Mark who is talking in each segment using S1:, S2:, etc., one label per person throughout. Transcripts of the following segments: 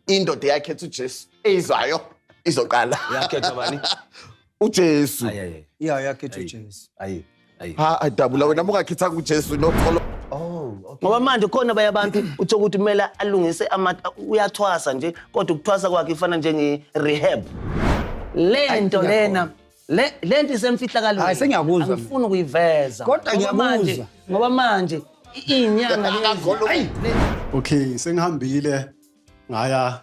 S1: Indoda eyakhetha uJesu eyizwayo izoqala.
S2: Yakhetha bani?
S1: UJesu.
S2: Ayi ayi.
S3: Yeah, yakhetha uJesu.
S2: Ayi. Ayi.
S1: Ha adabula wena mungakhethanga uJesu nokholo.
S2: Oh, okay.
S4: Ngoba manje khona abanye abantu uthola ukuthi kumele alungise ama uyathwasa nje kodwa ukuthwasa kwakhe ifana njenge-rehab. Le nto lena le nto isemfihlakalweni.
S3: Hayi, sengiyakuzwa mina.
S4: Angifuni ukuyiveza.
S3: Kodwa
S4: Ngoba manje-
S3: ngiyakuzwa.
S4: Ngoba manje iy'nyanga lezi.
S5: Okay, sengihambile ngaya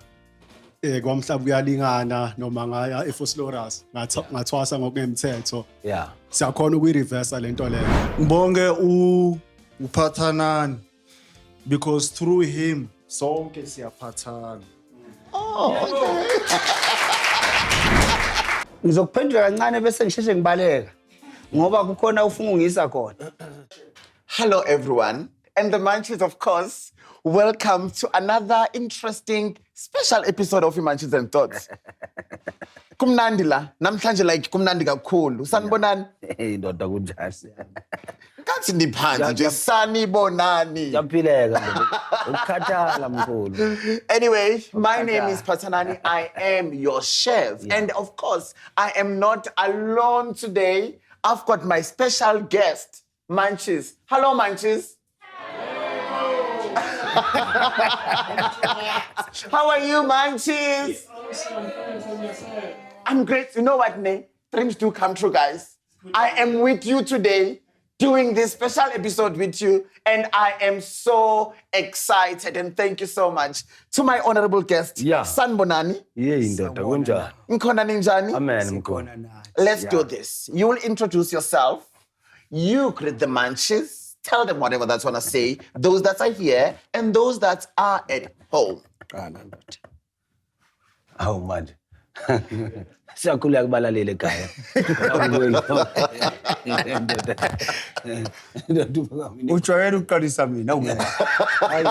S5: kwamhlaba uyalingana noma ngaya eFosloras ngathwasa ngokungemthetho.
S2: Yeah.
S5: Siyakhona ukuyireversa lento leyo.
S6: Ngibonge uPhathanani because through him sonke siyaphathana.
S3: Ngizokuphendula kancane bese ngisheshe ngibaleka. Ngoba kukhona ufuna ungisa khona.
S1: Hello everyone, and the Munchies, of course. Welcome to another interesting special episode of Munchies and Thoughts. Kumnandi la, namhlanje like kumnandi kakhulu. Sanibonani.
S2: Hey ndoda kunjani?
S1: Ngathi niphansi nje sanibonani.
S2: Kuyaphileka ndoda. Ukukhathala mkhulu.
S1: Anyway, my name is Patanani. I am your chef. And of course, I am not alone today. I've got my special guest, Munchies. Hello, Munchies. How are you, Munchies? I'm great. You know what, Ne? Dreams do come true, guys. I am with you today doing this special episode with you, and I am so excited. And thank you so much to my honorable guest,
S2: Yeah.
S1: Sanbonani.
S2: Yey ndoda kunjani?
S1: Ngikhona ninjani?
S2: Amen mkhulu.
S3: Khona nathi.
S1: Let's do this. You will introduce yourself. You greet the munchies. Tell them whatever that's wanna say. Those that are here and those that are at home.
S3: Qala ndoda.
S2: Awu manje. Siyakhuleka kubalaleli ekhaya. Ndoda. Ndoda uphakamile.
S3: Ujwayele ukuqalisa mina awungeke. Hayi.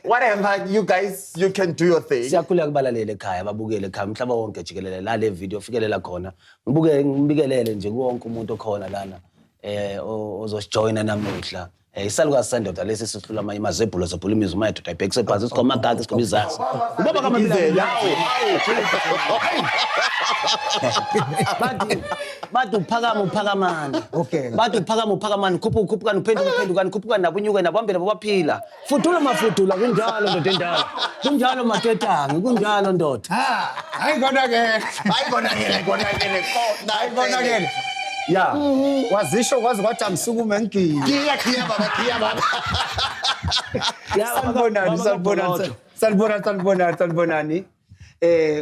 S1: Whatever, you guys, you can do your thing.
S4: Siyakhuleka kubalaleli ekhaya babukele ekhaya umhlaba wonke jikelele la le video fikelela khona. Ngibuke ngibikelele nje kuwonke umuntu okhona lana ozosijoyina namuhla. Isalukazi sendoda lesi sihlula amanye amazebhulo zebhula imizwa madoda ibhekise phansi sikhoma amagaga sikhoma izazi. Ubaba kaMabila. Bathi bathi uphakama uphakamani.
S3: Okay.
S4: Bathi uphakama uphakamani khuphuka ukhuphukani uphenduka uphendukani khuphuka nabo unyuke nabo hambe nabo baphila. Fudula mafudula kunjalo ndoda endala. Kunjalo matetangi kunjalo ndoda.
S3: Ha, hayi konakele.
S1: Hayi konakele, konakele,
S3: Hayi konakele.
S2: Yeah.
S3: Wazisho kwaze kwathi angisukume ngigiye.
S1: Giya, giya baba, giya baba.
S3: Sanibonani, sanibonani. Sanibonani, sanibonani, sanibonani.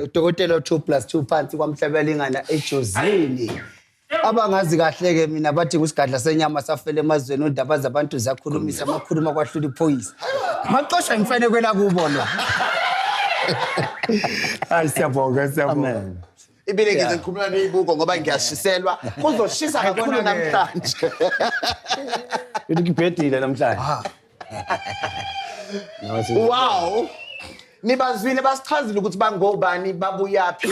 S3: Udokotela 2 plus 2 phansi kwamhlabelingana eJozini. Abangazi kahle ke mina bathi kusigadla senyama safela emazweni ondaba zabantu ziyakhulumisa amakhuluma kwahlula iphoyisa. Maxoshwa imfene kwela kubo lo. Hayi siyabonga, siyabonga.
S2: Amen.
S1: Ibile ngize ngikhuluma neyibuko ngoba ngiyashiselwa. Kuzoshisa kakhulu
S3: konakele.
S1: namhlanje.
S2: Uthi kibhedile namhlanje. No,
S1: Wow. Nibazwile basichazile ukuthi bangobani babuyaphi.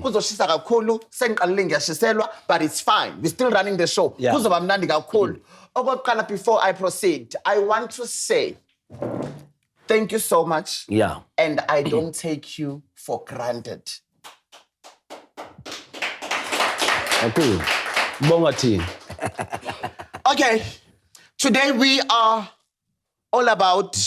S1: Kuzoshisa kakhulu sengiqalile ngiyashiselwa but it's fine. We're still running the show.
S2: Yeah.
S1: Kuzoba mnandi kakhulu. Okokuqala before I proceed, I want to say thank you so much.
S4: Yeah.
S1: And I don't take you for granted.
S2: Kakhulu. Bonga thina.
S1: Okay. Today we are all about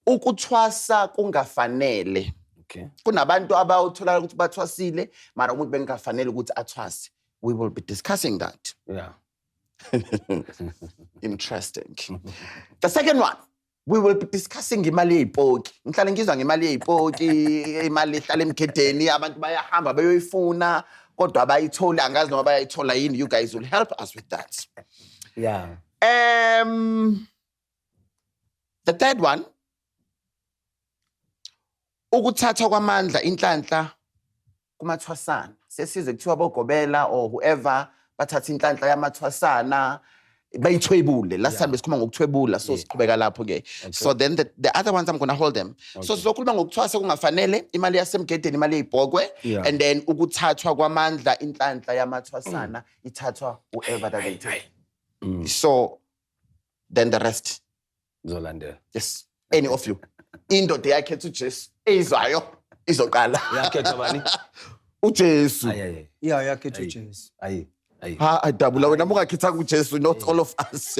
S1: ukuthwasa kungafanele.
S2: Okay.
S1: Kunabantu abawuthola ukuthi bathwasile mara umuntu bengafanele ukuthi athwase. We will be discussing that.
S2: Yeah.
S1: Interesting. The second one, we will be discussing imali yeyipoki. Ngihlale ngizwa ngemali yeyipoki, imali ehlala emgedeni, abantu bayahamba bayoyifuna kodwa abayitholi, angazi noma bayayithola yini. You guys will help us with that.
S2: Yeah.
S1: The third one, ukuthathwa kwamandla inhlanhla kumathwasana. Sesizwe kuthiwa bogobela or whoever bathatha inhlanhla yamathwasana bayithwebule. Last time besikhuluma ngokuthwebula, so siqhubeka lapho ke. So then the other ones I'm going to hold them. So sizokhuluma ngokuthwasa kungafanele, imali yasemgedeni, imali yeyibhokwe, and then ukuthathwa kwamandla inhlanhla yamathwasana ithathwa whoever that they take. So then the rest.
S2: Zolandela.
S1: Yes. Any of you. Indoda eyakhetha uJesu eyizwayo izoqala.
S4: Yakhetha bani?
S1: UJesu.
S4: Ayi ayi.
S3: Yeah, yakhetha uJesu.
S4: Ayi. Ayi.
S1: Ha, adabula wena mungakhethanga uJesu, not all of us.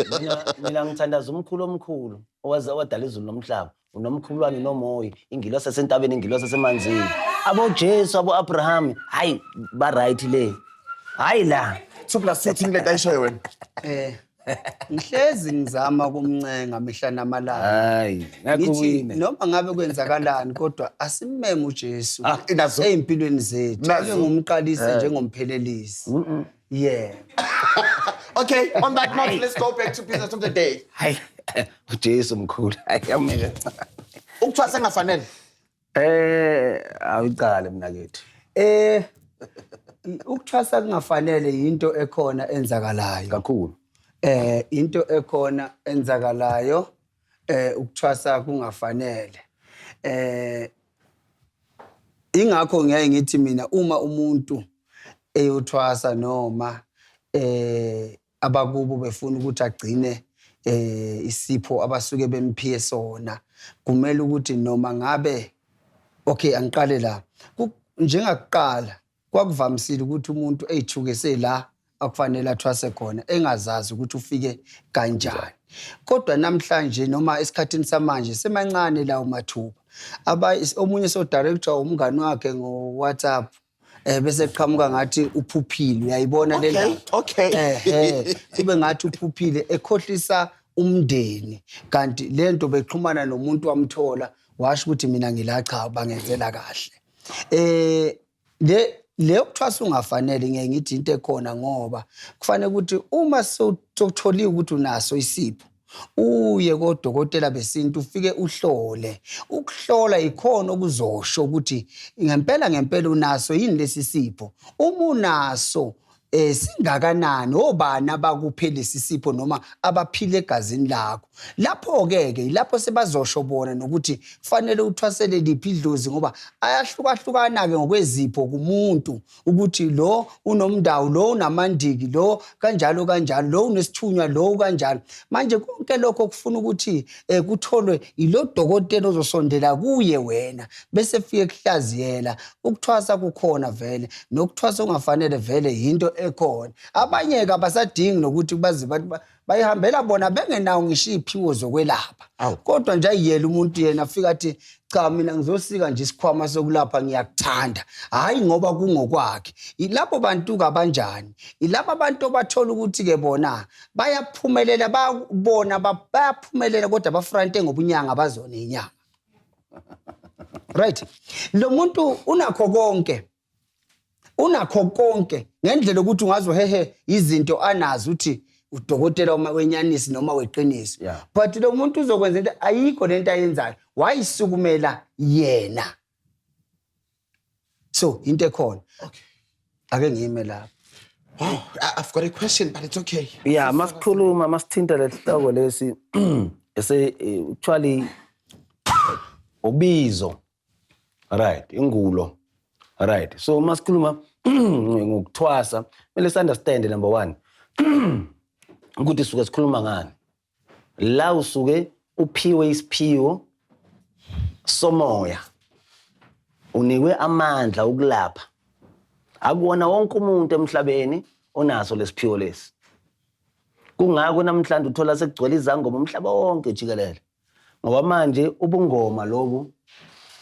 S4: Mina ngithandaza umkhulu omkhulu owaze wadala izulu nomhlaba. Unomkhulwane nomoya, ingilosi esentabeni, ingilosi esemanzini. Abo Jesu, abo Abraham, hayi ba right le. Hayi la.
S1: 2 plus 2 thini lento ayishoyo wena?
S3: Ngihlezi ngizama ukumncenga mihla namalanga.
S4: Hayi,
S3: Ngithi
S4: ngakho
S3: noma ngabe kwenzakalani kodwa asimeme uJesu
S1: Nazo.
S3: ey'mpilweni zethu.
S1: Nazo.
S3: Abe ngumqalisi njengomphelelisi. Yeah.
S1: Okay, on that note, let's go back to business of the day.
S4: Hayi, uJesu mkhulu. Hayi ameke.
S1: Ukuthwasa engafanele.
S4: Awuqale mina kethu.
S3: Ukuthwasa kungafanele into ekhona enzakalayo.
S4: Kakhulu.
S3: Into ekhona enzakalayo ukuthwasa kungafanele. Ingakho ngiyaye ngithi mina uma umuntu eyothwasa noma abakubo befuna ukuthi agcine isipho abasuke bemphiye sona, kumele ukuthi noma ngabe okay angiqale la njengakuqala kwakuvamisile ukuthi umuntu eyithukese la akufanele athwase khona engazazi ukuthi ufike kanjani. Kodwa namhlanje noma esikhathini samanje semancane lawo mathuba. Omunye so director umngani wakhe ngo WhatsApp bese qhamuka ngathi uphuphile, uyayibona le ndaba. Kube ngathi uphuphile ekhohlisa umndeni, kanti lento bexhumana nomuntu wamthola washo ukuthi mina ngila, cha bangenzela kahle. Le yokuthwasa ungafanele ngeke ngithi into ekhona, ngoba kufanele ukuthi uma sokutholiwe ukuthi unaso isipho uye kodokotela besintu ufike uhlole. Ukuhlola ikhona okuzosho ukuthi ngempela ngempela unaso yini lesi sipho. Uma unaso singakanani, obani abakuphe lesi sipho noma abaphile egazini lakho. Lapho ke ke lapho sebazosho bona nokuthi kufanele uthwasele liphi idlozi, ngoba ayahlukahlukana ke ngokwezipho kumuntu, ukuthi lo unomndawo, lo unamandiki, lo kanjalo kanjalo, lo unesithunywa, lo kanjalo. Manje konke lokho kufuna ukuthi kutholwe ilo dokotela ozosondela kuye wena bese fike kuhlaziyela. Ukuthwasa kukhona vele, nokuthwasa ongafanele vele yinto ekhona. Abanye ke abasadingi nokuthi baze bayihambela bona bengenawo ngisho iy'phiwo zokwelapha. Kodwa nje ayiyela umuntu yena afika athi cha mina ngizosika nje isikhwama sokulapha, ngiyakuthanda, hhayi ngoba kungokwakhe. Ilabo bantu-ke abanjani? Ilabo abantu obathola ukuthi-ke bona bayaphumelela, bona bayaphumelela kodwa bafrante ngobunyanga, bazona inyanga. Right. Lo muntu unakho konke. Unakho konke ngendlela ukuthi ungazohehe izinto anazo uthi udokotela uma wenyanisi noma weqiniso. But lo muntu uzokwenza into ayikho lento ayenzayo, wayisukumela yena. So into ekhona.
S1: Okay.
S3: Ake ngime lapha.
S1: Wow, I've got a question, but it's okay.
S4: Yeah, masikhuluma masithinta lesihloko lesi ese actually ubizo. Right, ingulo. Right. So masikhuluma ngokuthwasa, kumele si understand number 1 ukuthi suke sikhuluma ngani. La usuke uphiwe isiphiwo somoya, unikwe amandla ukulapha. Akuwona wonke umuntu emhlabeni onaso lesiphiwo lesi. Kungakho namhlanje uthola sekugcwele izangoma umhlaba wonke jikelele. Ngoba manje ubungoma lobu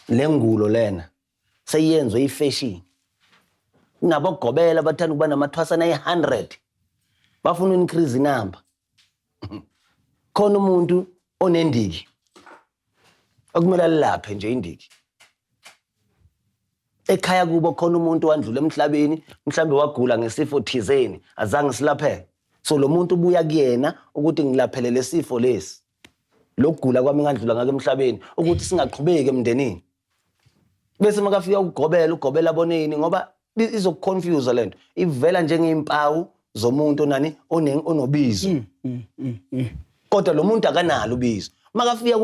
S4: lengulo lena seyenzwe ifashion. Kunabogobela abathanda ukuba namathwasana ayi-100, bafuna increase number. Khona umuntu onendiki okumele alaphe nje indiki. Ekhaya kubo khona umuntu wandlula emhlabeni, mhlambe wagula ngesifo thizeni, azange silapheke. So lo muntu ubuya kuyena ukuthi ngilaphele lesifo lesi. Lokugula kwami ngandlula ngake emhlabeni ukuthi singaqhubeki emndenini. Bese makafika ukugobela, ugobela aboneni ngoba izokuconfuse lento. Ivela njengezimpawu zomuntu onani onobizo. Kodwa lo muntu akanalo ubizo. Makafika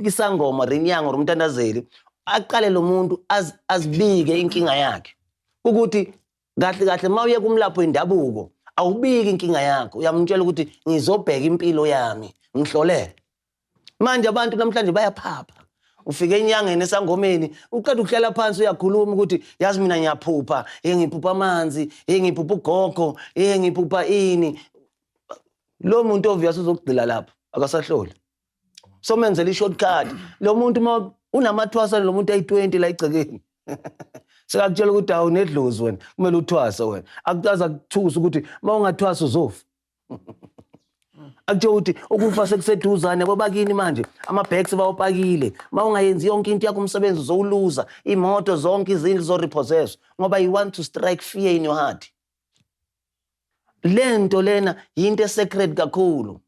S4: isangoma rinyanga or umthandazeli, aqale lo muntu azibike inkinga yakhe. Ukuthi kahle kahle mawuye kumlapho indabuko awubiki inkinga yakho, uyamtshela ukuthi ngizobheka impilo yami, ngihlolele. Manje abantu namhlanje bayaphapha. Ufike enyangeni, esangomeni, uqeda ukuhlala phansi, uyakhuluma ukuthi yazi mina ngiyaphupha, hey, ngiphupha amanzi, hey, ngiphupha ugogo, hey, ngiphupha ini. Lo muntu obvious uzokugcila lapho, akasahloli. Somenzela i-shortcut lo muntu. Uma unamathwasa, lo muntu ayi-20 la egcekeni, sekakutshela ukuthi awu, nedlozi wena, kumele uthwase wena. Akukaze akuthusa ukuthi uma ungathwasa uzofa. Akutshela ukuthi ukufa sekuseduzane kwabakini manje, ama-bags bawapakile. Uma ungayenzi yonke into yakho, umsebenzi uzowuluza, imoto zonke, izindlu zorepossesswa, ngoba you want to strike fear in your heart. Le nto lena yinto esacred kakhulu.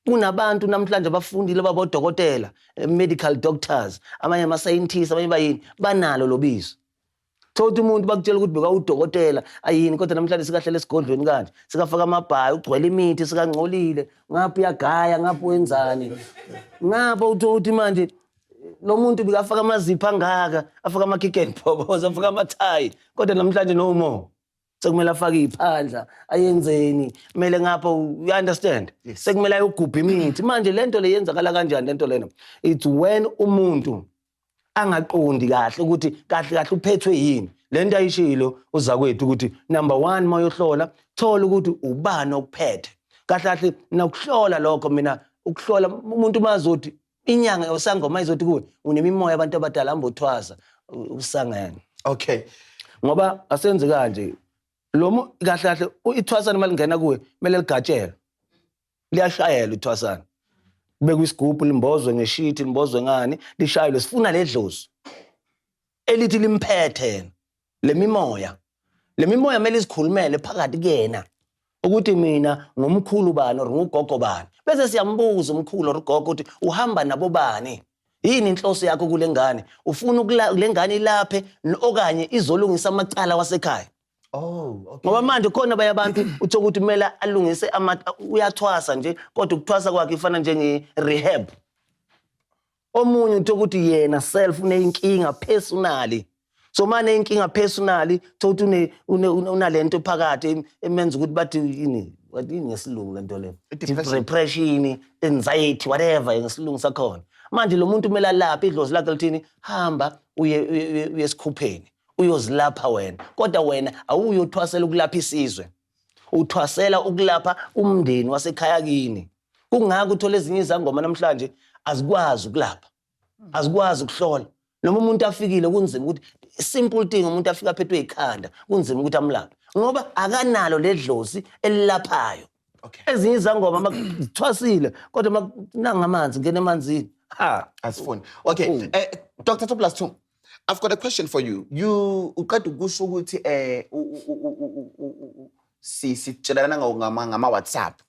S4: Kunabantu namhlanje abafundile, babodokotela, medical doctors, amanye ama-scientists, abanye bayini, banalo lo bizo. Thola ukuthi umuntu bakutshela ukuthi bekawudokotela ayini, kodwa namhlanje sikahlele esigodlweni kanje, sikafaka amabhayi, ugcwele imithi, sikangcolile, ngapha uyagaya, ngapha wenzani, ngapha uthola ukuthi manje lo muntu bekafaka amazipho angaka, afaka ama-kick and bobos, afaka amathayi, kodwa namhlanje no more, sekumele afake iy'phandla, ayenzeni, kumele ngapha, you understand? Sekumele ayogubha imithi. Manje le nto le yenzakala kanjani le nto lena? It's when umuntu angaqondi kahle ukuthi kahle kahle uphethwe yini. Le nto ayishilo uzakwethu ukuthi number one, uma uyohlola, thola ukuthi ubani okuphethe kahle kahle. Nokuhlola lokho, mina ukuhlola umuntu mazothi inyanga yosangoma izothi kuwe unemimoya abantu abadala, hamba uthwasa, usangene. Ngoba asenze kanje, lo kahle kahle ithwasana uma lingena kuwe kumele ligatshelwe, liyashayelwa ithwasana, kubekwe isigubhu, limbozwe ngeshithi, limbozwe ngani, lishayelwe. Sifuna le dlozi elithi limphethe yena, le mimoya, le mimoya kumele izikhulumele phakathi kuyena ukuthi mina ngumkhulu bani or ngugogo bani, bese siyambuza umkhulu or ugogo ukuthi uhamba nabo bani, yini inhloso yakho kule ngane, ufuna le ngane ilaphe okanye izolungisa amacala wasekhaya.
S1: Oh, okay.
S4: Ngoba manje khona abanye abantu uthola ukuthi kumele alungise ama, uyathwasa nje, kodwa ukuthwasa kwakhe ifana njenge-rehab. Omunye uthola ukuthi yena self uneyinkinga personally, so uma neyinkinga personally, thola ukuthi unalento phakathi emenza ukuthi bathi yini, wathi yini ngesilungu lento le?
S1: I-depression.
S4: Depression, anxiety, whatever ngesilungu sakhona. Manje lo muntu kumele alaphe idlozi lakhe lithini, hamba uye esikhupheni uyozilapha wena, kodwa wena awuyothwasela ukulapha isizwe, uthwasela ukulapha umndeni wasekhaya kini. Kungako uthola ezinye izangoma namhlanje azikwazi ukulapha, azikwazi ukuhlola. Noma umuntu afikile, kunzima ukuthi, simple thing, umuntu afika aphethwe ikhanda, kunzima ukuthi amlaphe ngoba akanalo ledlozi elilaphayo. Ezinye izangoma makuzithwasile, kodwa makunangamanzi, ngena emanzini, ha.
S1: Asifuni. Okay. Dr. 2+2. I've got a question for you. You uqeda ukusho ukuthi sitshelana ngama WhatsApp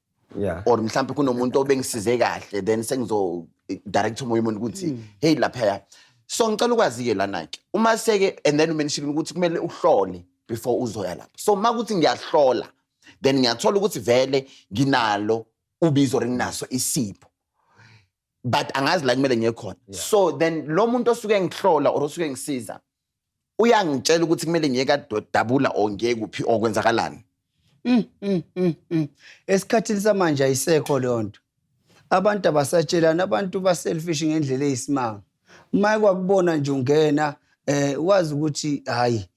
S1: or mhlambe kunomuntu obengisize kahle, then sengizo direct omunye umuntu ukuthi hey, lapha. So ngicela ukwazi ke lana ke. Uma seke and then umention ukuthi kumele uhlole before uzoya lapho. So makuthi ngiyahlola, then ngiyathola ukuthi vele nginalo ubizo or nginaso isipho, but angazi la kumele ngiye khona. So then lo muntu osuke ngihlola or osuke ngisiza uyangitshela ukuthi kumele ngiye kadabula or ngiye kuphi or kwenzakalani?
S3: Esikhathini samanje ayisekho leyo nto. Abantu abasatshelani, abantu ba-selfish ngendlela eyisimanga. Uma kwakubona nje ungena, wazi ukuthi hayi,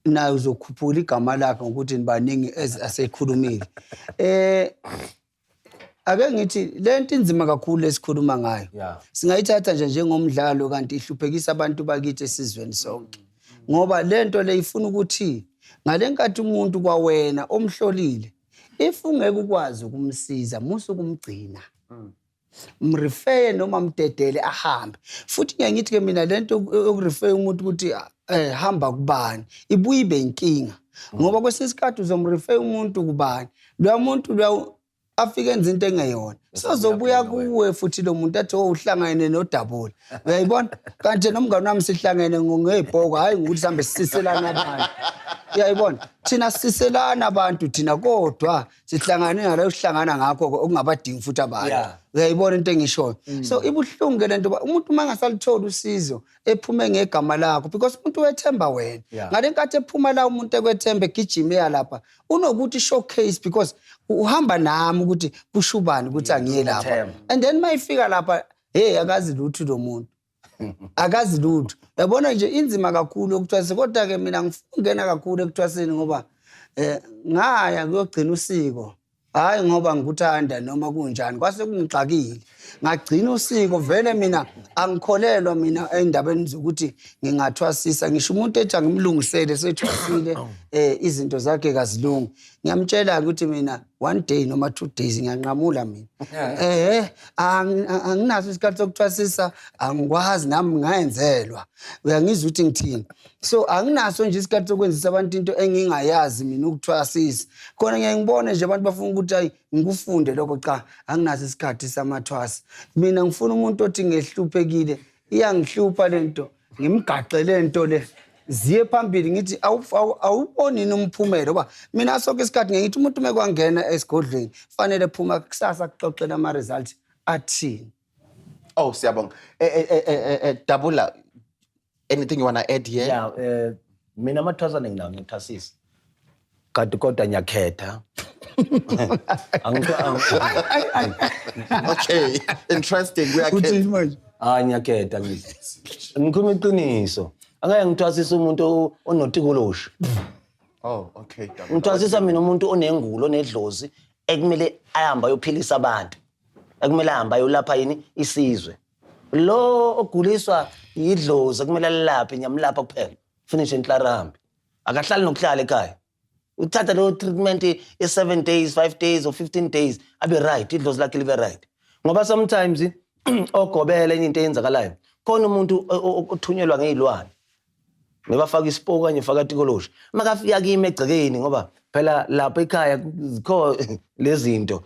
S3: naye uzokhuphula igama lakhe ngokuthi nibaningi asekhulumile. Ake ngithi lento inzima kakhulu esikhuluma ngayo. Singayithatha nje njengomdlalo, kanti ihluphekisa abantu bakithi esizweni sonke. Ngoba lento le ifuna ukuthi ngale nkathi umuntu kwawena omhlolile, if ungeke ukwazi ukumsiza, musa ukumgcina. Mrefeye noma mdedele ahambe. Futhi ngiye ngithi ke mina lento yokurefeya umuntu ukuthi hamba kubani ibuye ibe inkinga. Ngoba kwesinye isikhathi uzomrefeya umuntu kubani, loya muntu loya afike enza into engeyona, sozobuya kuwe futhi lo muntu athi, "Oh, uhlangene nodabula." Uyayibona? Kanti nomngane wami sihlangene ngey'poko, hhayi ngokuthi sihambe sisiselana abantu. Uyayibona? Thina sisiselana abantu thina, kodwa sihlangane ngalo sihlangana ngakho okungabadingi futhi abantu. Uyayibona into engishoyo? So ibuhlungu ke lento, umuntu uma engasalutholi usizo ephume ngegama lakho, because umuntu wethemba wena. Ngale nkathi ephuma la umuntu ekwethemba, egijima eya lapha, unokuthi showcase because uhamba nami ukuthi kusho ubani ukuthi angiye lapha.
S4: Uyathemba.
S3: And then mayifika lapha, hey, akazi lutho lo muntu. Akazi lutho. Yabona nje inzima kakhulu ukuthwasa, kodwa ke mina ngifuna ukungena kakhulu ekuthwaseni ngoba ngaya kuyogcina usiko. Hayi ngoba ngikuthanda noma kunjani, kwase kungixakile. Ngagcina usiko vele mina angikholelwa mina endabeni zokuthi ngingathwasisa. Ngisho umuntu ethi angimlungisele sethwasile izinto zakhe kazilungi. Ngiyamtshela ukuthi mina 1 day noma 2 days ngiyanqamula mina. Anginaso isikhathi sokuthwasisa, angikwazi nami ngayenzelwa. Uyangizwa ukuthi ngithini? So anginaso nje isikhathi sokwenzisa abantu into engingayazi mina ukuthwasisa. Khona ngiye ngibone nje abantu bafuna ukuthi hayi ngikufunde lokho, cha anginaso isikhathi samathwasa. Mina ngifuna umuntu othi ngehluphekile, iyangihlupha lento, ngimgaxe lento le. Ziye phambili ngithi awuboni yini umphumela, ngoba mina sonke isikhathi ngiye ngithi umuntu uma kwangena esigodlweni fanele phuma kusasa kuxoxela ama results athini.
S1: Oh, siyabonga. Dabula, anything you want to add here?
S4: Yeah, mina amathwasane nginawo, ngiyathwasisa. Kanti kodwa ngiyakhetha.
S1: Okay, interesting. We are
S3: Uthini manje?
S4: Hayi, ngiyakhetha ngithi. Ngikhuluma iqiniso. Angeke ngithwasise umuntu onotikoloshi.
S1: Oh, okay. Dabula.
S4: Ngithwasisa mina umuntu onengulo, onedlozi ekumele ahambe ayophilisa abantu. Ekumele ahambe ayolapha yini isizwe. Lo oguliswa yidlozi ekumele alilaphe, ngiyamlapha kuphela. Finish enhlarambi. Akahlali nokuhlala ekhaya. Uthatha leyo treatment ye-7 days, 5 days or 15 days, abe right, idlozi lakhe libe right. Ngoba sometimes ogobela enye into eyenzakalayo, khona umuntu othunyelwa ngey'lwane. Bebafaka isipoki okanye ufaka tikoloshi. Makafika kimi egcekeni, ngoba phela lapha ekhaya zikho lezi zinto.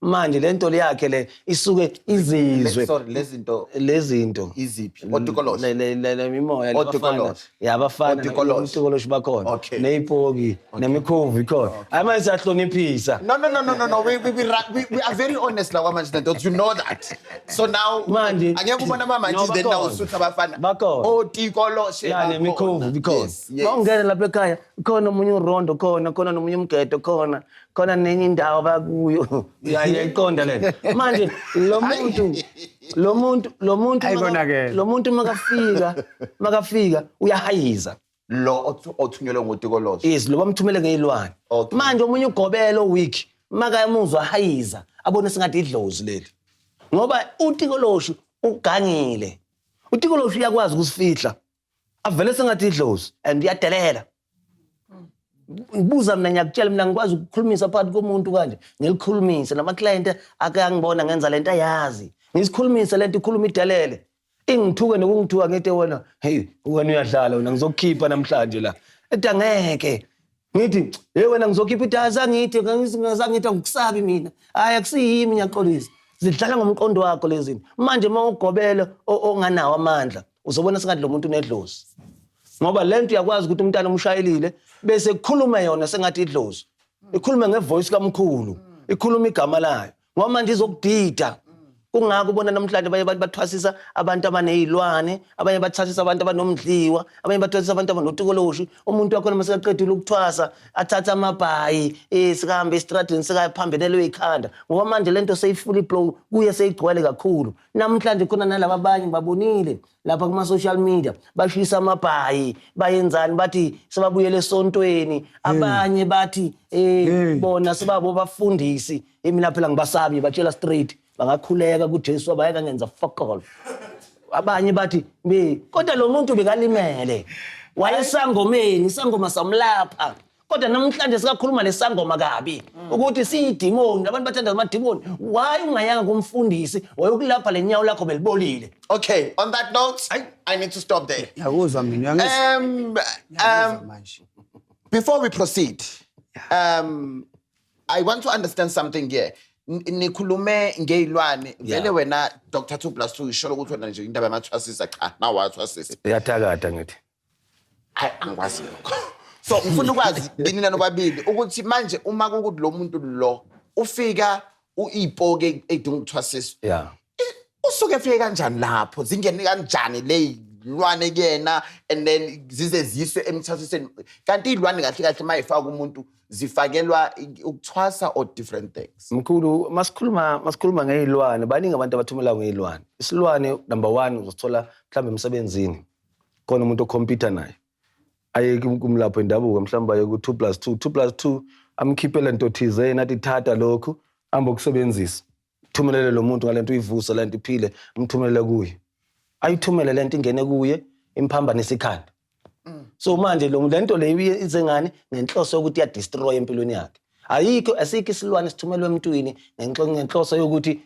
S4: Manje le nto yakhe le isuke izizwe.
S1: Sorry, lezi zinto
S4: Lezi zinto.
S1: Iziphi? Otikoloshi?
S4: Le mimoya, le
S1: Otikoloshi.
S4: bafana. Ya, abafana,
S1: Otikoloshi.
S4: otikoloshi bakhona.
S1: Okay.
S4: Neyipoki, nemikhovu ikhona. Hayi manje siyahloniphisa.
S1: No, no, no, no, no, no. We are very honest la kwamanje, you know that. So now
S4: Manje
S1: angeke ubone ama
S4: No,
S1: manje then now
S4: bakhona.
S1: usutha abafana.
S4: Bakhona.
S1: Otikoloshe
S4: Ya, nemikhovu ikhona.
S1: Yes, yes.
S4: Mawungena lapha ekhaya, khona omunye urondo khona, khona nomunye umgedo khona, khona nenye indawo abakuyo. Ya, iyayiqonda le nto. Manje lo muntu, lo muntu, lo muntu
S3: Ayi,
S4: maka-
S3: konakele.
S4: lo muntu makafika uyahayiza.
S1: Lo othunyelwe ngotikoloshe.
S4: Yes, lo bamthumele ngeyilwane.
S1: Okay.
S4: Manje omunye ugobelo week makamuzwa hayiza, abone sengathi idlozi leli. Ngoba utikoloshi ugangile. Utikoloshi uyakwazi ukusifihla. Avele sengathi idlozi and uyadelela. Ngibuza mina, ngiyakutshela mina ngikwazi ukukhulumisa phakathi komuntu kanje, ngilikhulumise nama client akangibona ngenza lento ayazi. Ngisikhulumise lento ikhuluma idelele. Ingithuke nokungithuka ngithi wena, hey wena uyadlala wena, ngizokukhipha namhlanje la. Ethi angeke. Ngithi hey wena ngizokhipha ithi azangithi ngizangithi angikusabi mina. Hayi akusiyimi, ngiyaxolisa. Zidlala ngomqondo wakho lezi zinto. Manje uma ugobela onganawo amandla, uzobona sengathi lo muntu unedlozi. Ngoba le nto uyakwazi ukuthi umntana umshayelile bese kukhuluma yona sengathi idlozi. Ikhulume ngevoice kamkhulu, ikhuluma igama layo. Ngoba manje izokudida. Kungakho ubona namhlanje abanye abantu bathwasisa abantu abanezilwane, abanye bathwasisa abantu abanomdliwa, abanye bathwasisa abantu abanotikoloshi. Umuntu wakhona uma sekaqedile ukuthwasa, athathe amabhayi, sikahambe estradini, sekaphambenelwe ikhanda. Ngoba manje lento seyifully blow, kuye seyigcwele kakhulu. Namhlanje khona nalaba abanye ngibabonile lapha kuma social media bashisa amabhayi, bayenzani, bathi sebabuyele esontweni. Abanye bathi bona sebabo bafundisi. Mina phela ngibasabi, batshela straight, bangakhuleka kuJesu abayeka ngenza fuck all. Abanye bathi be, kodwa lo muntu bekalimele, wayesangomeni, isangoma samlapha. Kodwa namhlanje sikakhuluma lesangoma kabi ukuthi siyidimoni, abantu bathanda amadimoni. Why ungayanga kumfundisi wayokulapha le nyawo lakho belibolile?
S1: Okay, on that note, I need to stop there.
S3: Ngiyakuzwa mina, uyangizwa. Ngiyakuzwa manje.
S1: Before we proceed, I want to understand something here. Nikhulume ngeyilwane. Vele wena Dr 2 plus 2 isho ukuthi wena nje indaba yamathwasisa, cha, nawe wathwasisa.
S4: Iyathakatha ngithi.
S1: Hayi, angikwazi lokho. So ngifuna ukwazi kinina nobabili ukuthi manje uma kukuthi lo muntu lo ufika uyipoke edinga ukuthwasiswa. Usuke efike kanjani lapho? Zingene kanjani le Izilwane kuyena, and then zize ziswe emthwasisweni. Kanti iy'lwane kahle kahle uma y'faka umuntu zifakelwa ukuthwasa or different things?
S4: Mkhulu, masikhuluma ngey'lwane, baningi abantu abathumela ngey'lwane. Isilwane number one uzosithola mhlawumbe emsebenzini, khona umuntu okhompyutha naye aye kumlapho wendabuko, mhlawumbe aye ku-2 plus 2 2 plus 2, amkhiphele nto thizeni, athi thatha lokhu, hambe ukusebenzisa, thumelele lo muntu ngalento, uyivuse lento iphile, umthumelele kuye, ayithumele lento ingene kuye, imphambanise ikhanda. So manje lo lento leyo ize ngani? Ngenhloso yokuthi iyadestroy empilweni yakhe. Ayikho, asikho isilwane sithumelwe emntwini ngenhloso yokuthi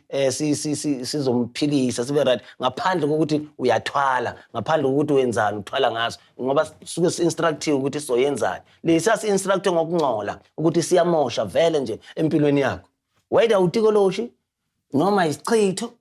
S4: sizomphilisa sibe right, ngaphandle kokuthi uyathwala, ngaphandle kokuthi wenzani, uthwala ngaso, ngoba suke si-instructiwe ukuthi sizoyenzani. Lesiya si-instructwe ngokungcola ukuthi siyamosha vele nje empilweni yakho, whether utikoloshi noma isichitho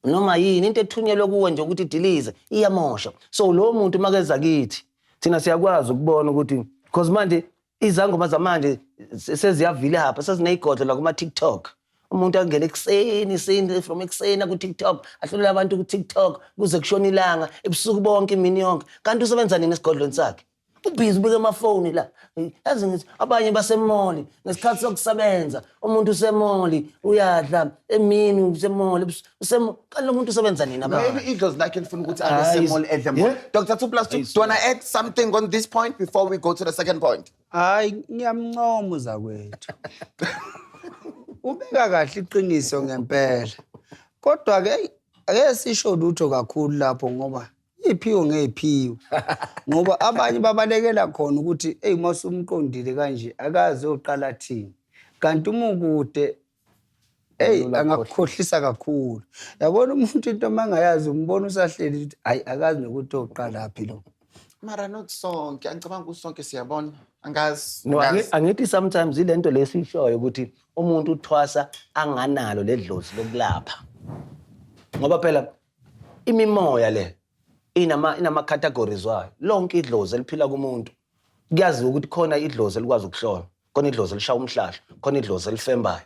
S4: noma yini, into ethunyelwe kuwe nje ukuthi idilize, iyamosha. So lo muntu makeza kithi thina siyakwazi ukubona ukuthi, because manje izangoma zamanje seziyavilapha, sezineyigodlo la kuma-TikTok. Umuntu angene ekuseni seni, from ekuseni ku-TikTok, ahlulele abantu ku-TikTok kuze kushona ilanga, ebusuku bonke, imini yonke. Kanti usebenza nini esigodlweni sakhe? Ubhizi ubeke amafoni la. Yazi ngithi abanye basemoli ngesikhathi sokusebenza. Umuntu usemoli, uyadla emini, usemoli, kanti lo muntu usebenza nini abanye?
S1: Maybe idlozi lakhe lifuna ukuthi abe
S4: Hayi,
S1: semall, edle mall.
S4: yeah.
S1: Dr. 2 plus 2, do you want to add something on this point before we go to the second point?
S3: Hayi, ngiyamncoma uzakwethu. Ubeka kahle iqiniso ngempela. Kodwa ke ake sisho lutho kakhulu lapho, ngoba iphiwo ngeyiphiwo. Ngoba abanye babalekela khona ukuthi hey, masumqondile kanje akaze oqala thini. Kanti uma ukude, hey, angakukhohlisa kakhulu. Yabona umuntu into mangayazi, umbona usahleli ukuthi hayi, akazi nokuthi oqala phi lo.
S1: Mara not sonke, angicabanga ukuthi sonke siyabona. Angazi.
S4: No,
S1: Angazi.
S4: angithi sometimes ilento lesishoyo ukuthi umuntu uthwasa anganalo ledlozi lokulapha. Ngoba phela imimoya le inama categories wayo. Lonke idlozi eliphila kumuntu kuyaziwa ukuthi khona idlozi elikwazi ukuhlola, khona idlozi elishaya umhlahlo, khona idlozi elifembayo,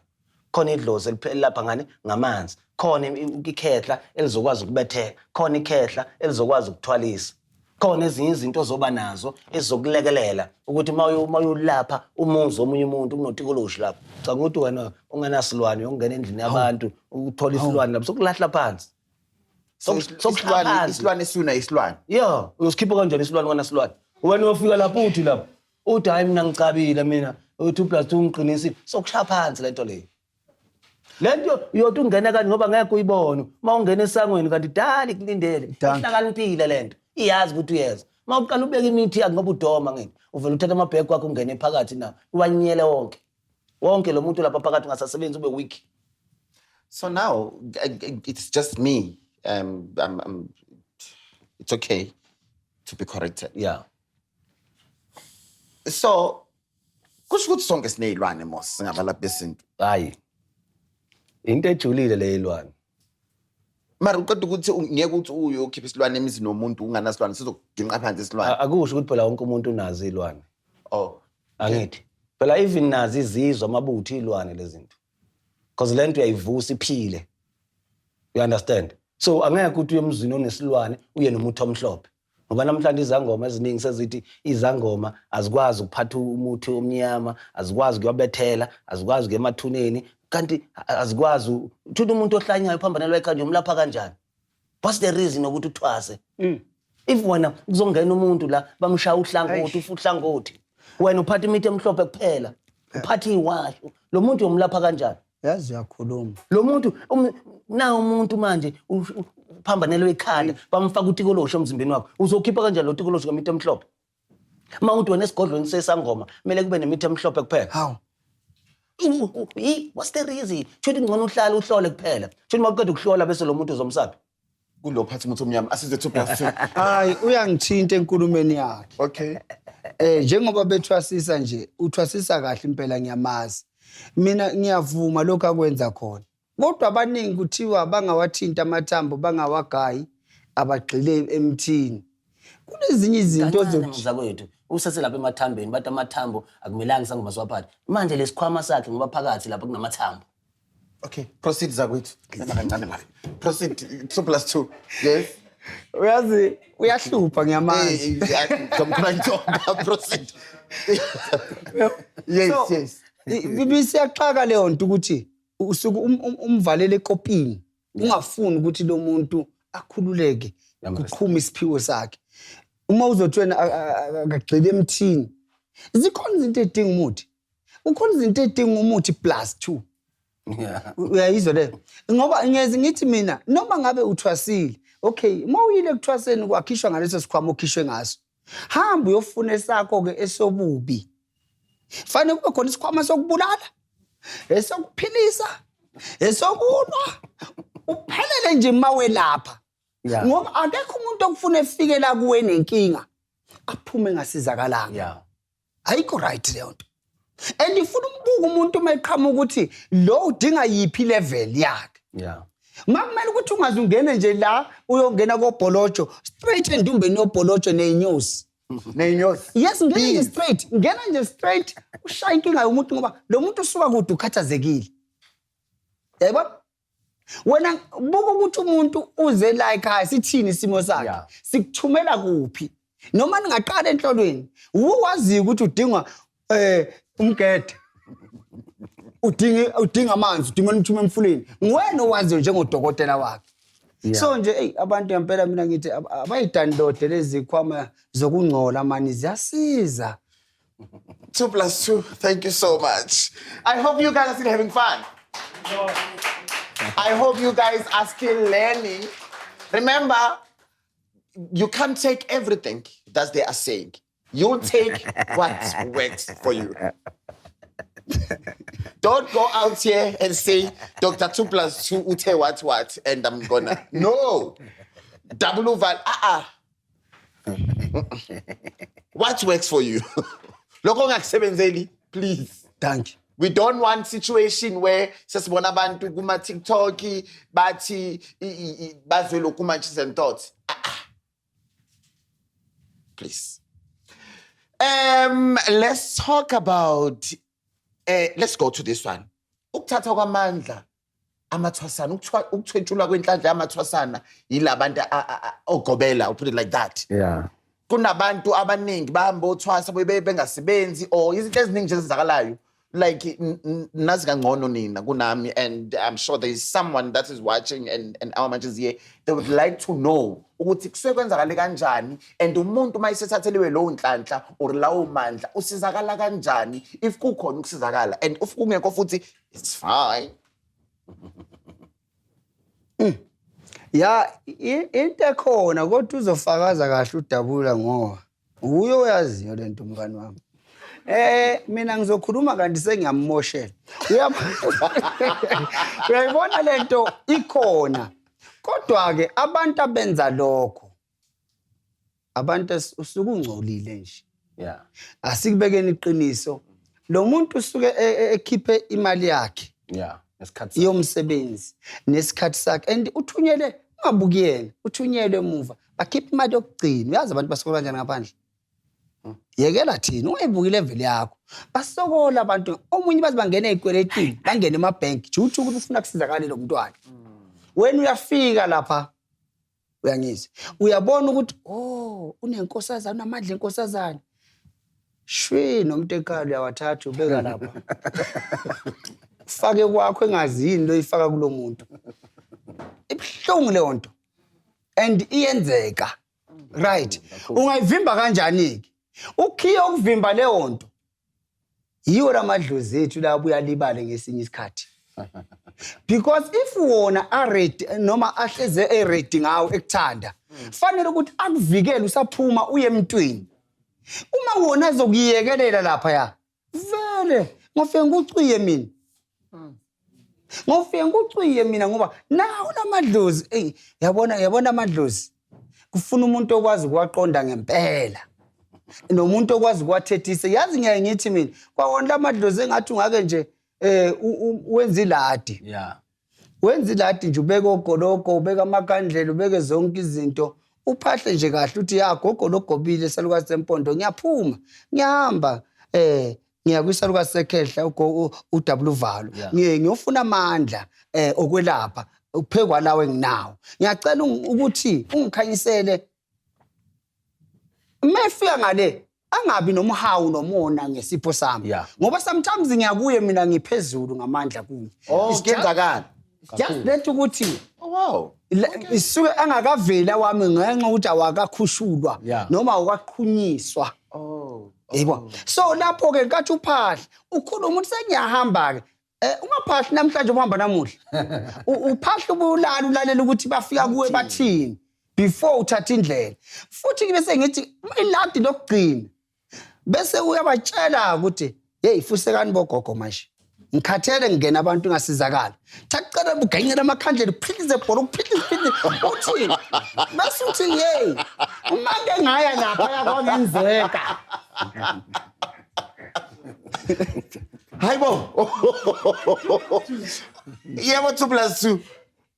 S4: khona idlozi elapha ngani? Ngamanzi. Khona ikhehla elizokwazi ukubethela, khona ikhehla elizokwazi ukuthwalisa. Khona ezinye izinto ozoba nazo ezizokulekelela ukuthi uma uyolapha umuzi omunye umuntu kunotikoloshi lapho. Cha, ukuthi wena ungenasilwane uyongena endlini yabantu uthole isilwane lapho, sokulahla phansi.
S1: So,
S4: Sokuhlala phansi.
S1: Isilwane esuna isilwane.
S4: Ya, uyosikhipha kanjani isilwane kanasilwane? Wena uyofika lapho uthi lapho, uthi hayi, mina ngicabile mina, 2 plus 2 ngiqinisile. Sokushaya phansi lento leyo. Lento uyothi ungena kanti ngoba ngeke uyibone. Uma ungena esangweni kanti dali kulindele.
S3: Dankie.
S4: Ihlakaniphile lento. Iyazi ukuthi uyeza. Uma uqala ubeka imithi yakho, ngoba udoma ngeke. Uvela uthatha amabheki wakho ungene phakathi na. Uwanyele wonke. Wonke lo muntu lapha phakathi ungasasebenzi, ube weak.
S1: So now it's just me. It's okay to be corrected. So kusho ukuthi sonke siney'lwane mos, singabalaphi besintu.
S4: Hayi. Into ejulile le ilwane.
S1: Mara uqeda ukuthi ngeke uthi uyokhipha isilwane emzini womuntu ungenasilwane, sizokuginqa phansi isilwane.
S4: Akusho ukuthi phela wonke umuntu unazo iy'lwane.
S1: Oh.
S4: Angithi phela even nazo izizwe, amabutho, iy'lwane lezi zinto, because le nto uyayivusa iphile, you understand? So angeke ukuthi uye emzini onesilwane uye nomuthi omhlophe, ngoba namhlanje izangoma eziningi sezithi izangoma azikwazi ukuphatha umuthi omnyama, azikwazi ukuyobethela, azikwazi ukuya emathuneni, kanti azikwazi uthula umuntu ohlanyayo, uphambanelwa ekhanda, umlapha kanjani? What's the reason yokuthi uthwase if wena kuzongena umuntu la bamshaya uhlangothi, ufa uhlangothi, wena uphatha imithi emhlophe kuphela, uphatha iwasho, lo muntu uyomlapha kanjani?
S3: Yazi uyakhuluma.
S4: Lo muntu na umuntu manje uphambanelwe ikhanda, bamfaka utikolosho emzimbeni wakho, uzokhipha kanjani lo tikolosho ngemithi emhlophe, uma uthi wena esigodlweni sesangoma kumele kube nemithi emhlophe kuphela?
S3: Hawu.
S4: What's the reason? Shuthi ngcono uhlale uhlole kuphela. Shuthi uma uqeda ukuhlola bese lo muntu uzomsaphi?
S1: Kulo phathi umuthi omnyama, asize 2 plus 2.
S3: Hayi, uyangithinta enkulumeni yakhe.
S1: Okay.
S3: Njengoba bethwasisa nje, uthwasisa kahle impela, ngiyamazi. Mina ngiyavuma lokho akwenza khona. Kodwa abaningi kuthiwa bangawathinta amathambo, bangawagayi, abagxile emthini. Kunezinye izinto
S4: Kancane,
S3: ozothi
S4: mzakwethu, usese lapha emathambeni, bathi amathambo akumelanga isangoma siwaphathe. Manje lesikhwama sakhe, ngoba phakathi lapha kunamathambo.
S1: Okay, proceed zakwethu. Ema kancane la. Proceed, 2 plus 2. Yes.
S3: Uyazi uyahlupha ngiyamazi.
S1: Ngomkhona proceed. Yes,
S3: So,
S1: yes.
S3: Ibisiyaxaka leyo nto ukuthi usuke umvalele ekopini ungafuni ukuthi lo muntu akhululeke kuqhuma isiphiwo sakhe. Uma uzothi wena akagxile emthini, zikhona izinto ey'dinga umuthi, kukhona izinto ey'dinga umuthi plus two. Uyayizwa leyo? Ngoba ngiyeze ngithi mina noma ngabe uthwasile, okay, uma uyile ekuthwaseni kwakhishwa ngaleso sikhwama okhishwe ngaso, hamba uyofuna esakho-ke esobubi. Fanele kube khona isikhwama sokubulala, esokuphilisa, esokulwa, uphelele nje uma welapha. Ngoba akekho umuntu okufuna efike la kuwe nenkinga aphume engasizakalanga. Ayikho right leyo nto. And ifuna umbuka umuntu uma eqhamuka ukuthi lo udinga yiphi level yakhe. Makumele ukuthi ungaze ungene nje la uyongena kobholojo straight endumbeni yobholojo ney'nyosi.
S1: Ney'nyosi.
S3: Yes, ngena nje straight, ngena nje straight ushaya inkinga yomuntu ngoba lo muntu usuka kude ukhathazekile. Yayibona? Wena buka ukuthi umuntu uze la ekhaya sithini isimo sakhe. Sikuthumela kuphi? Noma ningaqala enhlolweni, uwaziyo ukuthi udinga umgede. Udinga amanzi, udinga umthume emfuleni. Nguwena owaziyo njengodokotela wakhe. So nje hey abantu ngempela mina ngithi abayidownload lezi zikhwama zokungcola mani ziyasiza.
S1: 2 plus 2. Thank you so much. I hope you guys are still having fun. I hope you guys are still learning. Remember, you can't take everything that they are saying. You'll take what works for you. Don't go out here and say, Dr. 2 plus 2, ute what, what, and I'm going to. No. Double val, What works for you? Lokho ongakusebenzeli, please.
S3: Thank you.
S1: We don't want situation where sesibona abantu kuma TikTok bathi bazwe lokhu matches and thoughts. Please. Let's talk about, let's go to this one. Ukuthatha kwamandla amathwasana, ukuthwetshulwa kwenhlanhla yamathwasana yilabantu ogobela, I'll put it like that. Kunabantu abaningi bahamba othwasa bengasebenzi or izinto eziningi nje ezenzakalayo. Like nazi kangcono nina kunami, and I'm sure there is someone that is watching and our matches here, they would like to know ukuthi kusuke kwenzakale kanjani and umuntu uma esethatheliwe lowo nhlanhla or lawo mandla usizakala kanjani if kukhona ukusizakala, and if kungekho futhi it's fine.
S3: Ya, into ekhona kodwa uzofakaza kahle uDabula ngoba uye oyaziyo lento mngani wami. Mina ngizokhuluma kanti sengiyammoshela. Uyayibona lento ikhona. Kodwa ke abantu abenza lokho abantu usuke ungcolile nje. Asikubekeni iqiniso. Lo muntu usuke ekhiphe imali yakhe.
S4: Nesikhathi sakhe.
S3: Yomsebenzi nesikhathi sakhe, and uthunyelwe, ungabuki yena, uthunyelwe emuva. Bakhipha imali yokugcina. Uyazi abantu basokola kanjani ngaphandle? Yekela thina, ungayibuki level yakho. Basokola abantu, omunye baze bangene ey'kweletini, bangene emabhenki, juthi ukuthi ufuna kusizakale lo mntwana. Wena uyafika lapha, uyangizwa, uyabona ukuthi oh, unenkosazana, unamandla enkosazana. Shwi nomuntu ekhaya uyawathatha ubeka lapha. Ufake kwakho engazi yini loyifaka kulo muntu. Ibuhlungu leyo nto. And iyenzeka. Right. Ungayivimba kanjani ke? Ukhiye ukuvimba leyo nto. Yiwo lamadlozi ethu la abuya libale ngesinye isikhathi. Because if wona a ready noma ahleze e ready ngawe ekuthanda, fanele ukuthi akuvikele usaphuma uye emntwini. Uma wona azokuyekelela lapha ya, vele ngofike ngikucwiye mina. Ngofike ngikucwiye mina ngoba nawo lamadlozi, ey, yabona amadlozi. Kufuna umuntu okwazi ukuwaqonda ngempela. Nomuntu okwazi ukuwathethisa. Yazi ngiyaye ngithi mina, kwawona lamadlozi engathi ungake nje wenze iladi. Wenze iladi nje, ubeke ogologo, ubeke amakhandlela, ubeke zonke izinto. Uphahle nje kahle uthi ya gogo logobile salukazi sempondo, ngiyaphuma, ngiyahamba, ngiya kwisalukazi sekhehla uDabuluvalo. Ngiye ngiyofuna amandla okwelapha. Uphekwa lawo enginawo. Ngiyacela ukuthi ungikhanyisele mefika ngale angabi nomhawu nomona ngesipho sami. Ngoba sometimes ngiyakuye mina ngiphezulu ngamandla kuye.
S1: Oh, kuyenzakala.
S3: Just let ukuthi
S1: Oh wow.
S3: Isuke angakaveli awami ngenxa ukuthi awakakhushulwa noma awakaqhunyiswa.
S1: Oh.
S3: Yebo. So lapho ke nkathi uphahla ukhuluma ukuthi sengiyahamba ke. Ungaphahli namhlanje uhamba namuhla. Uphahla ubulala ulalela ukuthi bafika kuwe bathini before uthatha indlela. Futhi bese ngithi iladi lokugcina. Bese uyabatshela ukuthi hey fusekani bogogo manje. Ngikhathele ngingena abantu ngasizakala. Thacela bugenyela amakhandlela uphilize ebhola uphilize uphilize uthi bese uthi hey uma ke ngaya lapha yakwangenzeka.
S1: Hayibo. Yebo 2 plus 2.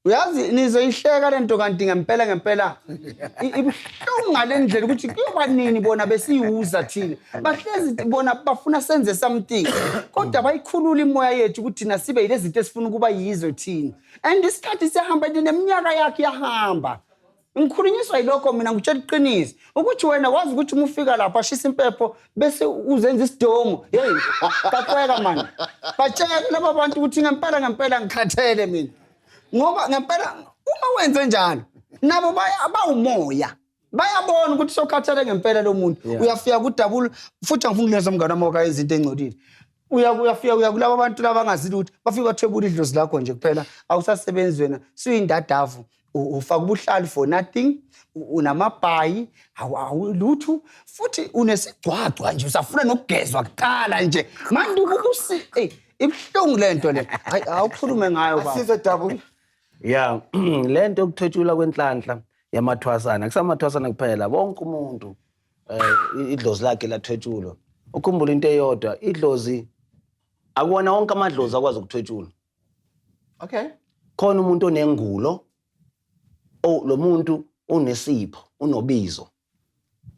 S3: Uyazi nizoyihleka lento kanti ngempela ngempela ibuhlungu ngale ndlela ukuthi kuyoba nini bona besiyiwuza thina. Bahlezi bona bafuna senze something kodwa bayikhulula imoya yethu ukuthi thina sibe yilezi zinto esifuna ukuba yizo thina. And isikhathi siyahamba neminyaka yakhe iyahamba. Ngikhulunyiswa yilokho mina ngikutshela iqiniso ukuthi wena wazi ukuthi uma ufika lapha ashisa impepho bese uzenza isidomu. Hey, qaxeka mani. Batshele laba bantu ukuthi ngempela ngempela ngikhathele mina. Ngoba ngempela uma wenze njalo nabo bawumoya. Bayabona ukuthi sokhathele ngempela lo muntu. Uyafika kudabula futhi angifuni ukulenza umngane wami okayenza into engcolile. Uyafika uya kulabo bantu laba abangazi lutho bafika bathwebula idlozi lakho nje kuphela awusasebenzi wena suyindadavu. Ufaka ubuhlalu for nothing, unamabhayi, awulutho futhi unesigcwagcwa nje usafuna nokugezwa kuqala nje. Manje ukusi ey ibuhlungu lento le. Hayi awukhulume ngayo baba.
S1: Asize double.
S4: Yeah, lento yokuthwetshulwa kwenhlanhla yamathwasana kusamathwasana kuphela wonke umuntu idlozi lakhe lathwetshulwa. Ukhumbule into eyodwa, idlozi akuwona wonke amadlozi akwazi ukuthwetshulwa.
S1: Okay.
S4: Khona umuntu onengulo, lo muntu unesipho, unobizo.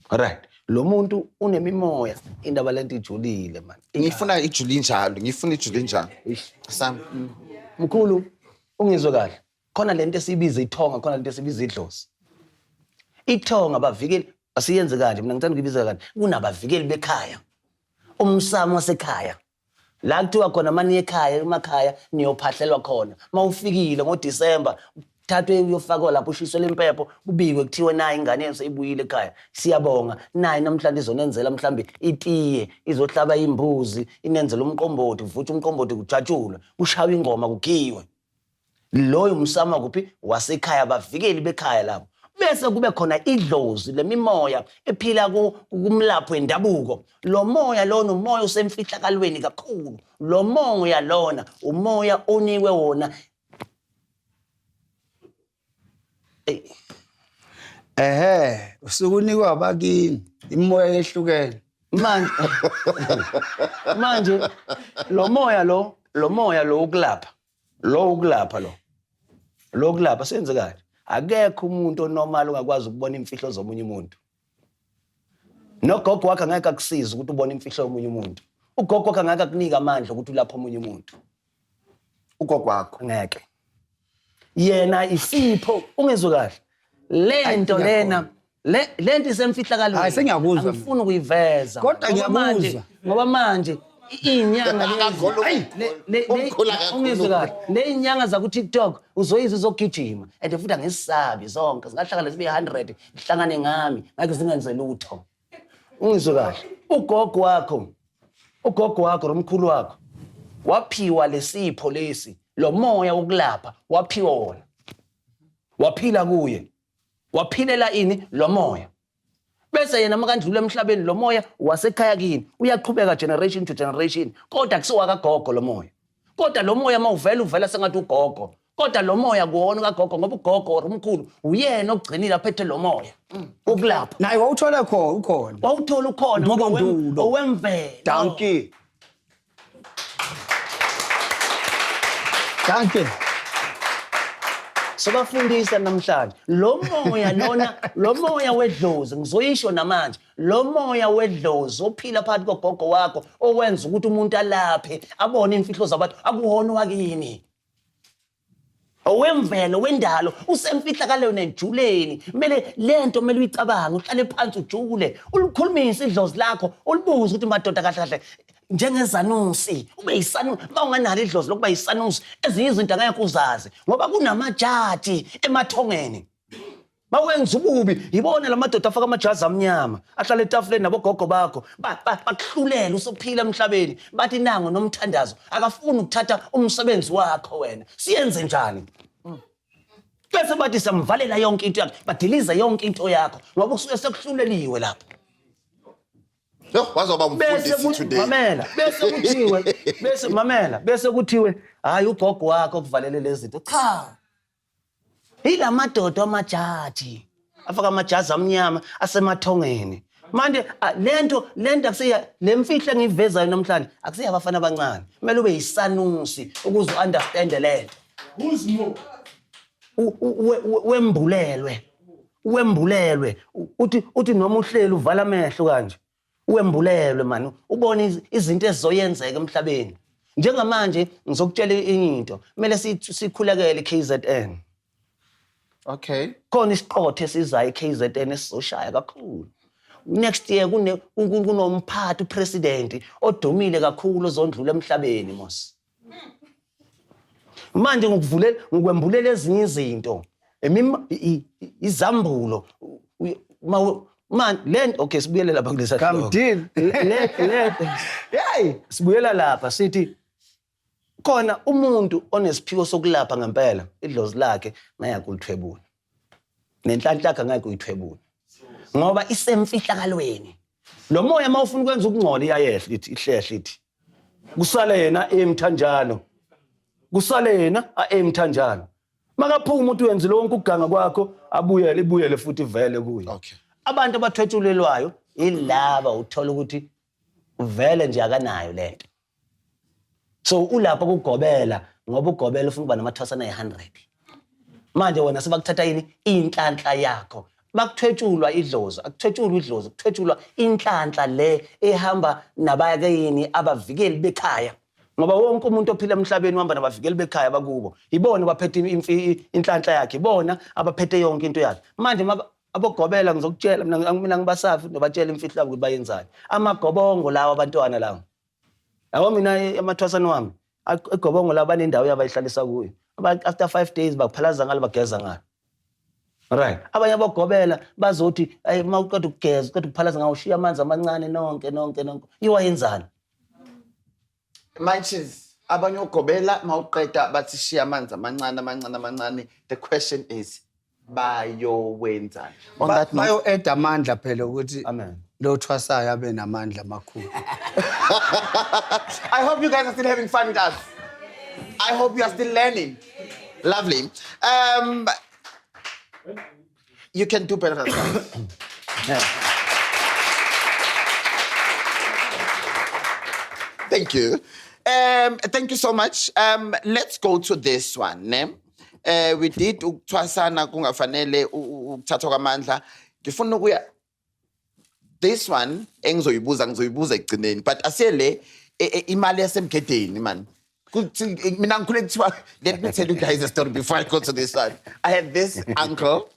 S4: Alright. Lo muntu unemimoya, indaba lento ijulile man.
S1: Ngifuna ijule njalo, ngifuna ijule njalo. Sam.
S4: Mkhulu, ungizwe kahle. Khona lento esibiza ithonga, khona lento esibiza idlozi. Ithonga bavikeli, asiyenze kanje, mina ngithanda ukuyibiza kanje. Kunabavikeli bekhaya. Umsamo wasekhaya. La kuthiwa khona maniye ekhaya, emakhaya niyophahlelwa khona. Mawufikile ngoDisemba, uthathwe uyofakwa lapho ushiselwe impepho, kubikwe kuthiwe nayi ingane yenu seyibuyile ekhaya. Siyabonga. Nayi namhlanje izonenzela mhlambe itiye, izohlaba imbuzi, inenzele umqombothi, kuvuthwe umqombothi kujatshulwe, kushaywe ingoma kugiwe. Loyo umsamo kuphi wasekhaya, abavikeli bekhaya labo. Bese kube khona idlozi lemimoya ephila kumlapho wendabuko. Lo moya lona umoya osemfihlakalweni kakhulu. Lo moya lona umoya onikwe wona.
S3: Ehhe, usuke unikwe abakini imoya yehlukene.
S4: Manje manje lo moya lo, lo moya lo ukulapha. Lo ukulapha lo. Lo ukulapha senze kahle. Akekho umuntu onormal ongakwazi ukubona imfihlo zomunye umuntu. Nogogo wakhe angeke akusize ukuthi ubone imfihlo yomunye umuntu. Ugogo wakhe angeke akunike amandla ukuthi ulaphe omunye umuntu.
S1: Ugogo wakho
S4: ngeke. Yena isipho, ungezwe kahle. Lento lena, lento isemfihlakalweni.
S3: Hayi, sengiyakuzwa mina.
S4: Angifuni ukuyiveza.
S3: Kodwa
S4: Ngoba manje,
S3: ngiyakuzwa.
S4: ngoba manje inyanga lezi.
S1: Akakhona
S4: Ayi,
S1: umkhulu akakhulumi.
S4: ungizwe kahle. Le inyanga za ku TikTok uzoyizwa izogijima and futhi angisabi zonke zingahlangana zibe 100 zihlangane ngami ngeke zingenze lutho. Ungizwe kahle. Ugogo wakho, ugogo wakho nomkhulu wakho waphiwa lesipho lesi, lo moya wokulapha waphiwa wona. Waphila kuye. Waphilela ini lo moya. Bese yena makandlula emhlabeni lo moya wasekhaya kini uyaqhubeka generation to generation, kodwa kusuka kagogo lo moya. Kodwa lo moya mawuvela uvela sengathi ugogo. Kodwa lo moya kuwona kagogo ngoba ugogo or umkhulu uyena ogcinile aphethe lo moya. Ukulapha.
S3: Naye wawuthola khona ukhona.
S4: Wawuthola ukhona
S3: Ngoba
S4: ngoba
S3: ndulo.
S4: owemvelo.
S3: Dankie. Dankie.
S4: Sobafundisa namhlanje. Lo moya lona, lo moya wedlozi ngizoyisho namanje. Lo moya wedlozi ophila phakathi kogogo wakho owenza ukuthi umuntu alaphe, abone imfihlo zabantu, akuwona wakini. Owemvelo wendalo usemfihlakalweni nejuleni. Kumele lento kumele uyicabange, uhlale phansi ujule, ulikhulumise idlozi lakho, ulibuze ukuthi madoda kahle kahle njengezanusi ube yisanusi. Uma unganalo idlozi lokuba yisanusi, ezinye izinto angeke uzazi ngoba kunamajaji emathongeni. Mawenza ububi yibona la madoda afaka amajazi amnyama ahlala etafuleni nabogogo bakho bakuhlulela usuphila emhlabeni bathi nango nomthandazo akafuni ukuthatha umsebenzi wakho wena siyenze njani bese bathi samvalela yonke into yakhe badiliza yonke into yakho ngoba kusuke sekuhluleliwe lapho.
S1: Yo, wazoba
S4: Bese
S1: umfundisi today.
S4: Mamela, bese kuthiwe, bese mamela, bese kuthiwe hayi ugogo wakho okuvalele lezi zinto. Cha. Ila madoda amajaji afaka amajazi amnyama asemathongeni. Manje lento akusiya le mfihlo engiyivezayo namhlanje akusiya abafana abancane. Kumele ube yisanusi ukuze u-understand lento.
S5: Who's more?
S4: Wembulelwe. Wembulelwe. Uthi noma uhleli uvala amehlo kanje. Wembulelwe man, ubone izinto ezizoyenzeka emhlabeni. Njengamanje ngizokutshela enye into, kumele sikhulekele i-KZN.
S1: Okay.
S4: Khona isiqotho esizayo i-KZN esizoshaya kakhulu. Next year kunomphathi upresident odumile kakhulu ozondlula emhlabeni mos. Manje ngikwembulela ezinye izinto. Izambulo. Man, le, okay, sibuyele lapha kulesa
S3: Come
S4: hloko.
S3: deal.
S4: Hey, sibuyela lapha sithi khona umuntu onesiphiwo sokulapha ngempela idlozi lakhe ngeke kulithwebula. Nenhlanhla yakhe ngeke uyithwebule. Ngoba isemfihlakalweni. Lo moya mawufuna ukwenza ukungcola iyayehla ithi ihlehle ithi. Kusale yena emthanjalo. Kusale yena emthanjalo. Makaphuma umuntu wenzile wonke ukuganga kwakho abuyele ibuyele futhi ivele kuye.
S1: Okay.
S4: Abantu abathwetshulelwayo ilaba uthola ukuthi vele nje akanayo lento. So ulapha kugobela ngoba ugobela ufuna ukuba namathwasana ayi-100. Manje wena sebakuthatha yini inhlanhla yakho. Bakuthwetshulwa idlozi, akuthwetshulwa idlozi, kuthwetshulwa inhlanhla le ehamba nabayakini abavikeli bekhaya. Ngoba wonke umuntu ophila emhlabeni uhamba nabavikeli bekhaya bakubo. Ibona abaphethe inhlanhla yakhe, ibona abaphethe yonke into yakhe. Manje abogobela ngizokutshela mina ngibasafi nobatshela imfihlo yabo ukuthi bayenzani. Amagobongo lawa abantwana lawa. Yabo mina emathwasana wami, igobongo lawa banendawo yabo ayihlalisa kuyo. After 5 days bakuphalaza ngalo bageza ngalo. Right. Abanye abogobela bazothi hey uma uqeda ukugeza, uqeda ukuphalaza ngawo ushiya amanzi amancane nonke nonke nonke. Iwayenzani?
S1: Manches, abanye ogobela mawuqeda bathi shiya amanzi amancane amancane amancane. The question is bayowenzani? On that note,
S3: Bayo-add amandla phela ukuthi
S4: Amen.
S3: lo thwasayo abe namandla amakhulu.
S1: I hope you guys are still having fun with us. I hope you are still learning. Lovely. You can do better than that. Thank you. Thank you so much. Let's go to this one. Ne? We did ukuthwasana kungafanele ukuthathwa kwamandla. Ngifuna ukuya this one engizoyibuza ngizoyibuza ekugcineni, but asiye le imali yasemgedeni man. Kuthi mina ngikhule kuthiwa, let me tell you guys a story before I go to this one. I had this uncle.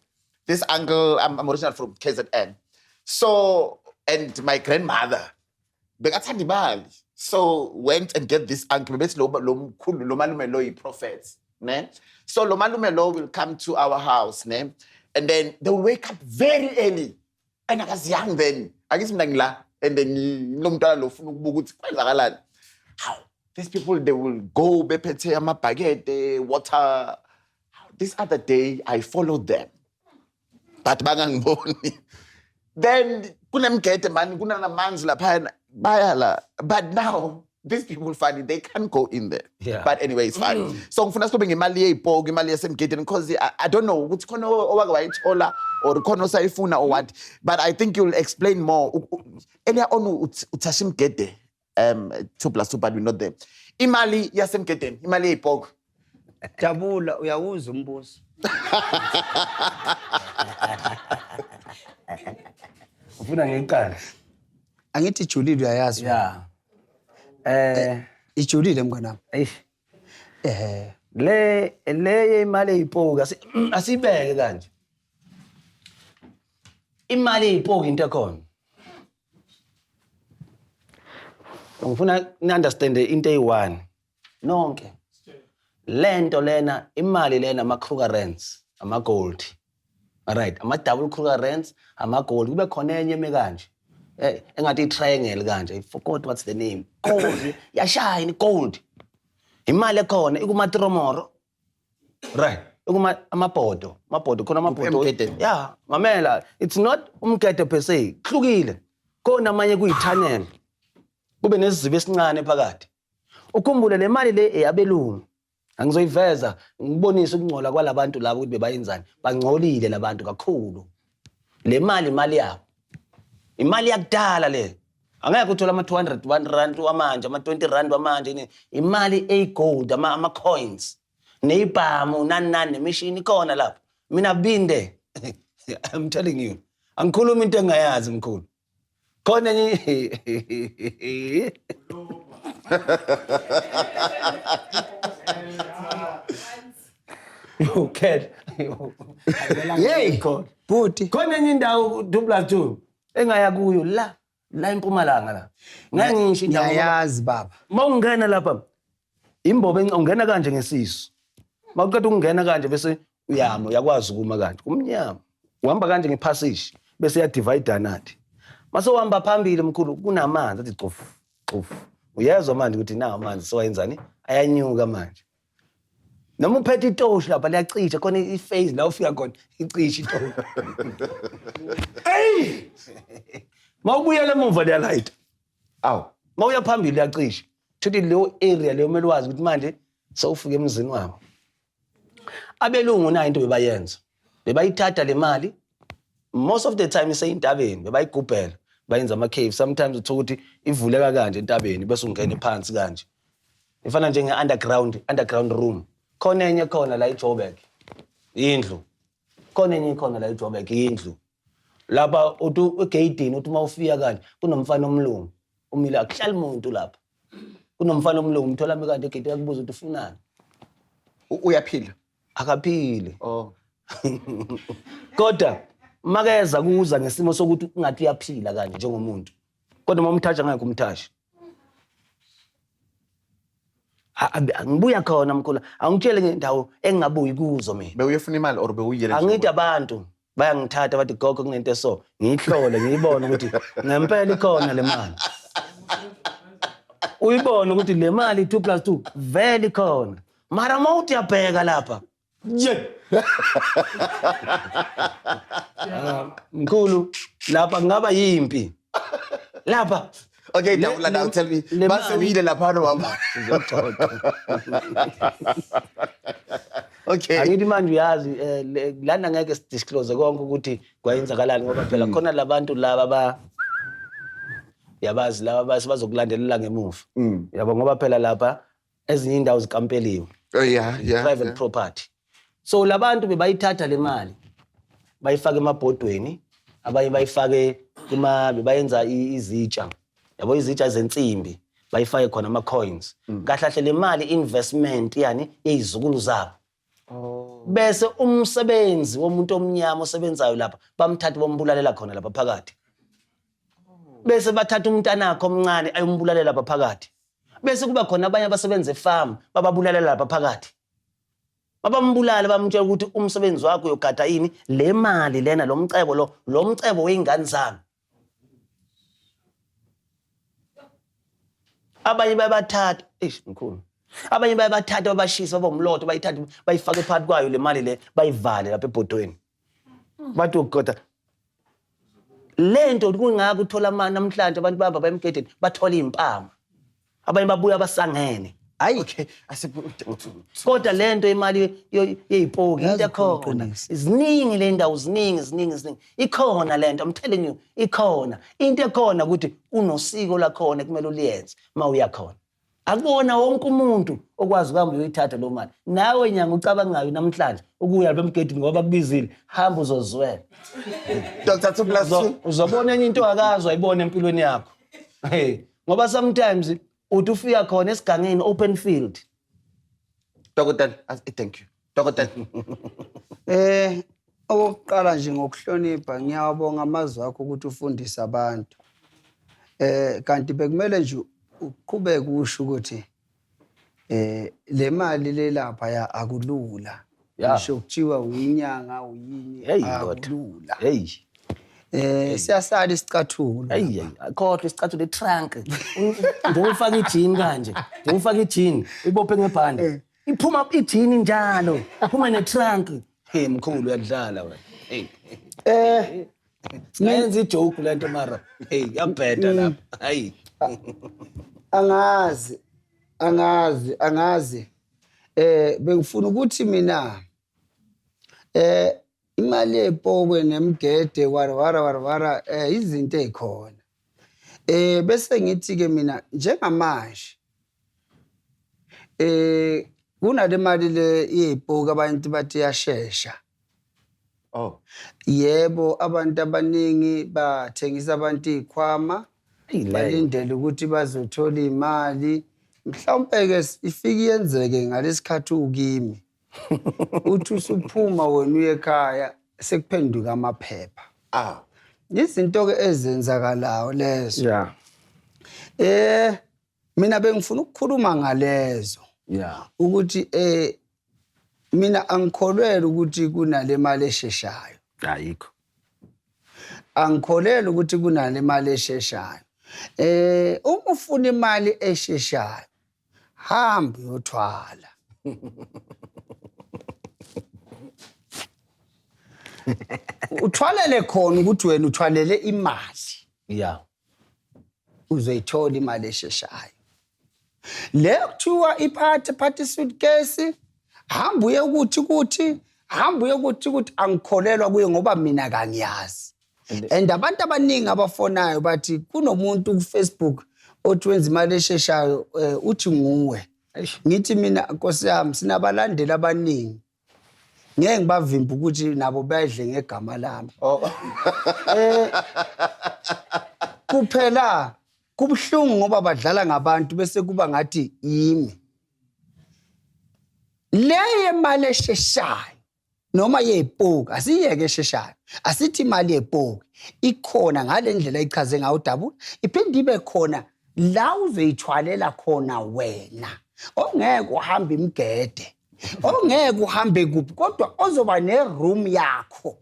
S1: This uncle, I'm originally from KZN. So, and my grandmother, bekathanda imali. So went and get this uncle. Bethi lo mkhulu, lo malume lo yi-prophet, ne? So lo malume lo will come to our house, ne? And then they will wake up very early. And I was young then. Angithi mina ngila, and then lo mntwana lo ufuna ukubuka ukuthi kwenzakalani. How? These people, they will go bephethe amabhakede, water. This other day, I followed them. But bangangiboni. Then kunemgede man, kunanamanzi laphayana, baya la. But now, these people find it, they can't go in there.
S4: Yeah.
S1: But anyway, it's fine. So ngifuna sibe ngemali yeyipoki, imali yasemgedeni, because I don't know ukuthi khona owake wayithola or khona osayifuna or what. But I think you'll explain more. Earlier on, uthasha imgede, 2 plus 2, but we're not there. Imali yasemgedeni, imali yeyipoki.
S3: Jabula, uyawuza umbuzo.
S4: Ufuna ngiqale?
S3: Angithi ijulile uyayazi.
S4: Yeah.
S3: Ijulile mnganami.
S4: Eish. Le yemali eyipoki asibeke kanje. Imali eyipoki into ekhona. Ngifuna ni-understand into eyi-one nonke. Lento lena, imali lena, ama-Krugerrands, ama-gold. Alright, ama-double Krugerrands, ama-gold. Kube khona enye eme kanje. Engathi i-triangle kanje. I forgot what's the name. Gold, yashine gold. Imali ekhona ikumatromoro. Right. Ikuma amabhodo, amabhodo khona amabhodo.
S1: Emgedeni.
S4: Yeah, mamela, it's not umgede per se. Kuhlukile. Khona amanye kuyi-tunnel. Kube nesiziba esincane phakathi. Ukhumbule le mali le eyabelungu. Angizoyiveza ngibonise ukungcola kwalabantu labo ukuthi bebayenzani. Bangcolile labantu kakhulu. Le mali imali yabo. Imali yakudala le. Angeke uthole ama 200 rand wamanje, ama 20 rand wamanje ini. Imali eyigold, ama coins. Neyibhamu nani nani nemishini ikhona lapho. Mina binde. I'm telling you. Angikhulumi into engingayazi mkhulu. Khona enye. Yo, cat.
S3: Hey, bhuti.
S4: Khona enye indawo 2 plus 2 engaya kuyo la eMpumalanga la. Ngeke ngisho indawo.
S3: Ngiyayazi baba.
S4: Mawungena lapha imbobo ungena kanje ngesisu. Mawuqeda ukungena kanje bese uyama, uyakwazi ukuma kanje. Kumnyama. Uhamba kanje ngepassage bese ya divide nathi. Mase uhamba phambili mkhulu kunamanzi athi cofu cofu. Uyezwa manje ukuthi nawo amanzi sewayenzani? Ayanyuka manje. Noma uphethe itoshi lapha liyacisha khona i-phase la ufika khona icisha itoshi. Hey! Mawubuyela emuva liyalayita.
S1: Awu.
S4: Mawuya phambili liyacisha. Thuthi leyo area leyo kumele wazi ukuthi manje sewufika emzini wabo. Abelungu nayo into bebayenza. Bebayithatha le mali most of the time iseyintabeni bebayigubhela bayenza ama cave. Sometimes uthola ukuthi ivuleka kanje entabeni bese ungene phansi kanje. Ifana njenge underground room. Khona enye khona la eJoburg. Indlu. Khona enye khona la eJoburg indlu. Lapha uthi egeyidini uthi mawufika kanje kunomfana omlungu. Umile akuhlali umuntu lapha. Kunomfana omlungu umthola mi kanje egeyidini akubuza ukuthi ufunani.
S1: Uyaphila?
S4: Akaphili.
S1: Oh.
S4: Kodwa makeza kuza ngesimo sokuthi ungathi uyaphila kanje njengomuntu. Kodwa uma umthatha ngeke umthathe. Ngibuya khona mkhulu, angitshele ngendawo engingabuyi kuzo mina.
S1: Bewuyofuna imali or bewuyele nje?
S4: Angithi abantu bayangithatha bathi gogo kunento eso, ngiyihlole ngiyibone ukuthi ngempela ikhona le mali. Uyibone ukuthi le mali 2 plus 2 vele ikhona. Mara mawuthi uyabheka lapha.
S6: Yeah.
S4: Mkhulu lapha kungaba yimpi. Lapha.
S1: Okay, Dabula, now tell me.
S4: Le
S1: Base
S4: mali-
S1: uyile lapha no mama. Okay.
S4: Angithi manje uyazi lana ngeke sidisclose konke ukuthi kwayenzakalani ngoba phela khona labantu laba ba yabazi laba base bazokulandelela ngemuva. Yabo ngoba phela lapha ezinye indawo zikampeliwe.
S1: Oh yeah.
S4: Private property. So labantu bebayithatha le mali bayifake emabhodweni, abanye bayifake kuma bebayenza izitsha. Yabo izitsha zensimbi bayifake khona ama coins. Kahle kahle le mali investment yani yezizukulu zabo. Bese umsebenzi womuntu omnyama osebenzayo lapha bamthatha bombulalela khona lapha phakathi. Bese bathatha umntanakho omncane ayombulalela lapha phakathi. Bese kuba khona abanye abasebenza efarm bababulalela lapha phakathi. Babambulala bamtshela ukuthi umsebenzi wakho uyogada ini le mali lena lo mcebo lo, lo mcebo weingane zami. Abanye bayabathatha, eish mkhulu. Abanye bayabathatha babashisa babomlotho bayithathe bayifake phakathi kwayo le mali le bayivale lapha ebhodweni. Bathi ugoda lento kungaka uthola amani namhlanje abantu bahamba bayemgedeni bathola impama. Abanye babuya basangene.
S3: Hayi.
S1: Okay,
S4: Kodwa lento imali yeyipoki into
S3: Yazi
S4: ekhona.
S3: uqinise.
S4: Ziningi le ndawo, ziningi, ziningi, ziningi. Ikhona lento, I'm telling you, ikhona. Into ekhona ukuthi unosiko lakhona kumele uliyenze mawuya khona. Akubona wonke umuntu okwazi ukuhamba uyoyithatha lo mali. Nawe nyanga ucabangayo namhlanje ukuya lapha emgedini ngoba bakubizile, hamba uzozwela.
S1: Doctor 2 plus 2.
S4: Uzobona enye into akazwa ayibone empilweni yakho. Hey, ngoba sometimes uthi ufika khona esigangeni open field.
S1: Dokotela, thank you. Dokotela.
S3: Okokuqala nje ngokuhlonipha ngiyabonga amazwi akho ukuthi ufundise abantu. Kanti bekumele nje uqhubeke usho ukuthi le mali lelapha ya akulula. Ngisho kuthiwa uyinyanga uyini
S4: Hey, ndoda.
S3: akulula.
S4: Hey.
S3: Siyasala isicathulo.
S4: Hey, akhohlwe isicathulo etrunk. Njengoba ufaka ijini kanje, njengoba ufaka ijini, uyibophe ngebhande. Iphuma ijini njalo, iphuma netrunk. Hey mkhulu uyadlala wena. Hey. Singayenza ijoke lento mara. Hey, yabheda lapha. Hayi.
S3: Angazi. Angazi, angazi. Bengifuna ukuthi mina imali yepokwe nemgede wara wara wara wara izinto ezikhona. Bese ngithi ke mina njengamanje kunale mali le yepoke abantu bathi iyashesha.
S1: Oh.
S3: Yebo, abantu abaningi bathengisa abantu izikhwama
S4: Eyi, leyo.
S3: balindele ukuthi bazothola imali. Mhlawumbe ke ifike yenzeke ngalesikhathi ukimi. Uthi usuphuma wena uye ekhaya sekuphenduka amaphepha. Izinto ke ezenzakalayo lezo. Mina bengifuna ukukhuluma ngalezo. Ukuthi mina angikholelwa ukuthi kunale mali esheshayo.
S4: Ayikho.
S3: Angikholelwa ukuthi kunale mali esheshayo. Uma ufuna imali esheshayo, hamba uyothwala. Uthwalele khona ukuthi wena uthwalele imali. Uzoyithola imali esheshayo. Le kuthiwa iphathe phathe suitcase, hamba uye ukuthi ukuthi, hamba uye ukuthi ukuthi, angikholelwa kuye ngoba mina kangiyazi. And abantu abaningi abafonayo bathi kunomuntu ku Facebook othi wenza imali esheshayo, uthi nguwe. Ngithi mina Nkosi yami sinabalandeli abaningi. Ngeke ngibavimbe ukuthi nabo badle ngegama lami. Kuphela kubuhlungu ngoba badlala ngabantu bese kuba ngathi yimi. Le imali esheshayo noma yepoki, asiyeke esheshayo. Asithi imali yepoki ikhona ngale ndlela ayichaze ngayo uDabula, iphinde ibe khona la uzoyithwalela khona wena. Ongeke uhambe imigede, ongeke uhambe kuphi, kodwa ozoba neroom yakho.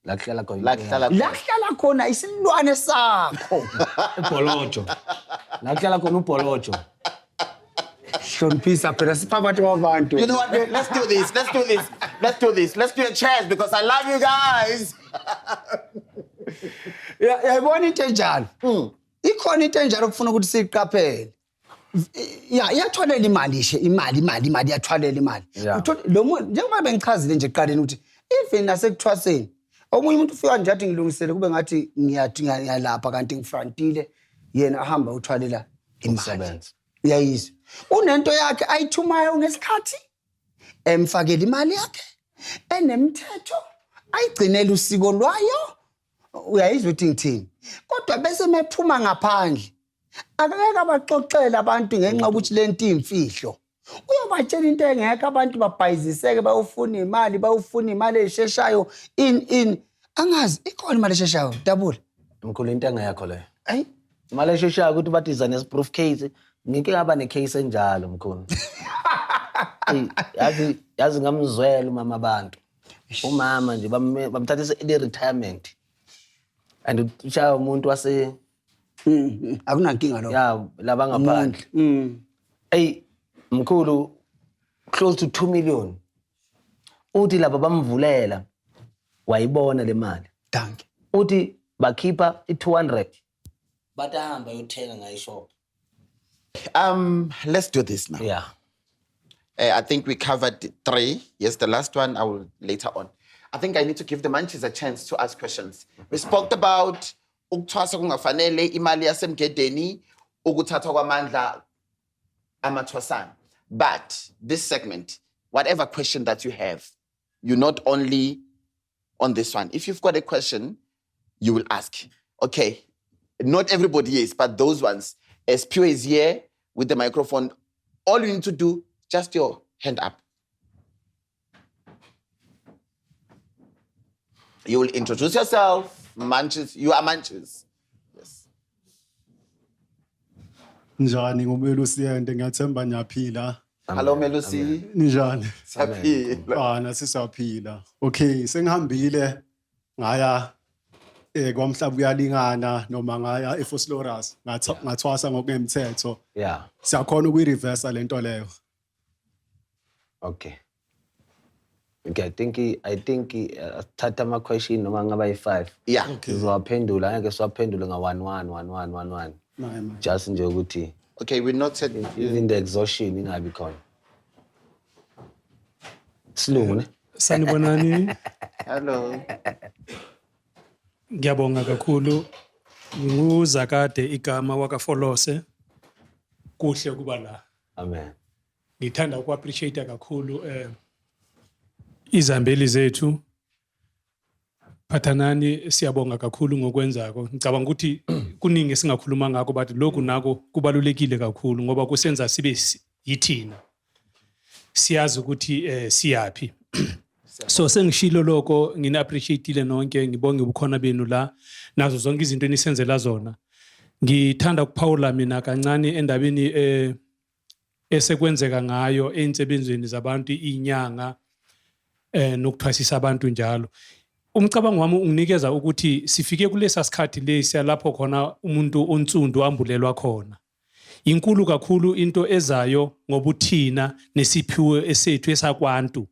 S4: La kuhlala khona.
S1: La kuhlala
S3: La kuhlala khona isilwane sakho.
S4: Ubholojo. La kuhlala khona ubholojo.
S3: Hloniphisa phela siphakathi kwabantu.
S1: You know what? Let's do this. Let's do this. Let's do this. Let's do a cheers because I love you guys.
S3: Yayibona into enjalo. Ikhona into enjalo kufuna ukuthi siyiqaphele. Ya, iyathwalela imali ishe, imali, imali, imali, iyathwalela imali. Uthola lo muntu njengoba bengichazile nje ekuqaleni ukuthi even nasekuthwaseni omunye umuntu ufika nje athi ngilungisele kube ngathi ngiyalapha kanti ngifrontile, yena ahamba uthwalela imali.
S4: Umsebenzi.
S3: Uyayizwa. Unento yakhe ayithumayo ngesikhathi emfakela imali yakhe enemithetho ayigcinele usiko lwayo. Uyayizwa ukuthi ngithini? Kodwa bese mephuma ngaphandle akeke abaxoxele abantu ngenxa yokuthi lento iyimfihlo. Uyobatshela into engekho, abantu babhayiziseke, bayofuna imali, bayofuna imali esheshayo, in, in. Angazi, ikhona imali esheshayo, Dabula?
S4: Mkhulu, into engekho leyo.
S3: Ayi.
S4: Imali esheshayo ukuthi bathi iza ne-briefcase. Ngike ngaba ne-case enjalo, mkhulu. Eyi, yazi ngamzwela umama abantu. Umama nje bamthathisa i-retirement. And ushaya umuntu wase
S3: Akunankinga lokho.
S4: Ya, laba ngaphandle. Eyi, mkhulu, close to 2 million. Uthi laba bamvulela, wayibona le mali.
S3: Danke.
S4: Uthi bakhipha i-200. Bathi ahamba ayothenga ngayo ishop.
S1: Let's do this now. I think we covered 3. Yes, the last one I will later on. I think I need to give the munchies a chance to ask questions. We spoke about ukuthwasa kungafanele, imali yasemgedeni, ukuthathwa kwamandla amathwasana. But this segment, whatever question that you have, you're not only on this one. If you've got a question, you will ask. Okay, not everybody is, but those ones. As Pure is here with the microphone, all you need to do, just your Hand up. You will introduce yourself. Manches, you are Manches. Yes.
S5: Njani nguMelusi Yende ngiyathemba niyaphila.
S1: Hello Melusi.
S5: Ninjani?
S1: Siyaphila.
S5: Ah nathi siyaphila. Okay, sengihambile ngaya kwaMhlaba uyalingana noma ngaya eVosloorus ngathwasa ngokungemthetho. Siyakhona ukuyireversa lento leyo.
S4: Okay. Okay, I think thatha ama question noma ngaba yi5. Sizowaphendula angeke siwaphendule nga 1 1 1 1 1 1.
S5: Nayi man.
S4: Just nje ukuthi
S1: Okay, we noted.
S4: Even the exhaustion ingabi khona. Silungu ne?
S7: Sanibonani.
S1: Hello.
S7: Ngiyabonga kakhulu. Nguzakade igama wakaFolose. Kuhle kuba la.
S4: Amen.
S7: Ngithanda uku-appreciate kakhulu izambeli zethu. Phathanani, siyabonga kakhulu ngokwenzako. Ngicabanga ukuthi kuningi esingakhuluma ngakho, but lokhu nako kubalulekile kakhulu ngoba kusenza sibe yithina. Siyazi ukuthi siyapi. So sengishilo lokho, ngine appreciateile nonke, ngibonge ubukhona benu la nazo zonke izinto enisenzela zona. Ngithanda ukuphawula mina kancane endabeni esekwenzeka ngayo einsebenzweni zabantu, inyanga nokuthwasisa abantu njalo. Umcabango wami unginikeza ukuthi sifike kulesa sikhathi lesi lapho khona umuntu onsundu ambulelwa khona. Inkulu kakhulu into ezayo ngobuthina nesiphiwo esethu esakwantu.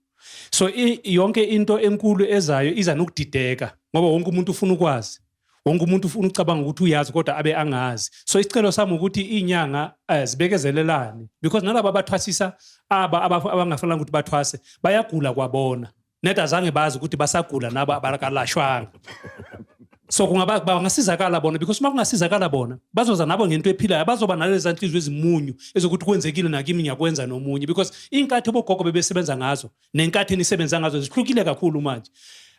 S7: So yonke into enkulu ezayo iza nokudideka ngoba wonke umuntu ufuna ukwazi. Wonke umuntu ufuna ukucabanga ukuthi uyazi kodwa abe angazi. So isicelo sami ukuthi inyanga zibekezelelane because nalabo abathwasisa aba abangafanelanga ukuthi bathwase bayagula kwabona. Neda azange bazi ukuthi basagula nabo abakalashwanga. So kungaba bangasizakala bona because uma kungasizakala bona bazoza nabo ngento ephilayo, bazoba nalezi nhliziyo ezimunyu ezokuthi kwenzekile nakimi ngiyakwenza nomunye, because inkathi obogogo bebesebenza ngazo nenkathi enisebenza ngazo zihlukile kakhulu manje.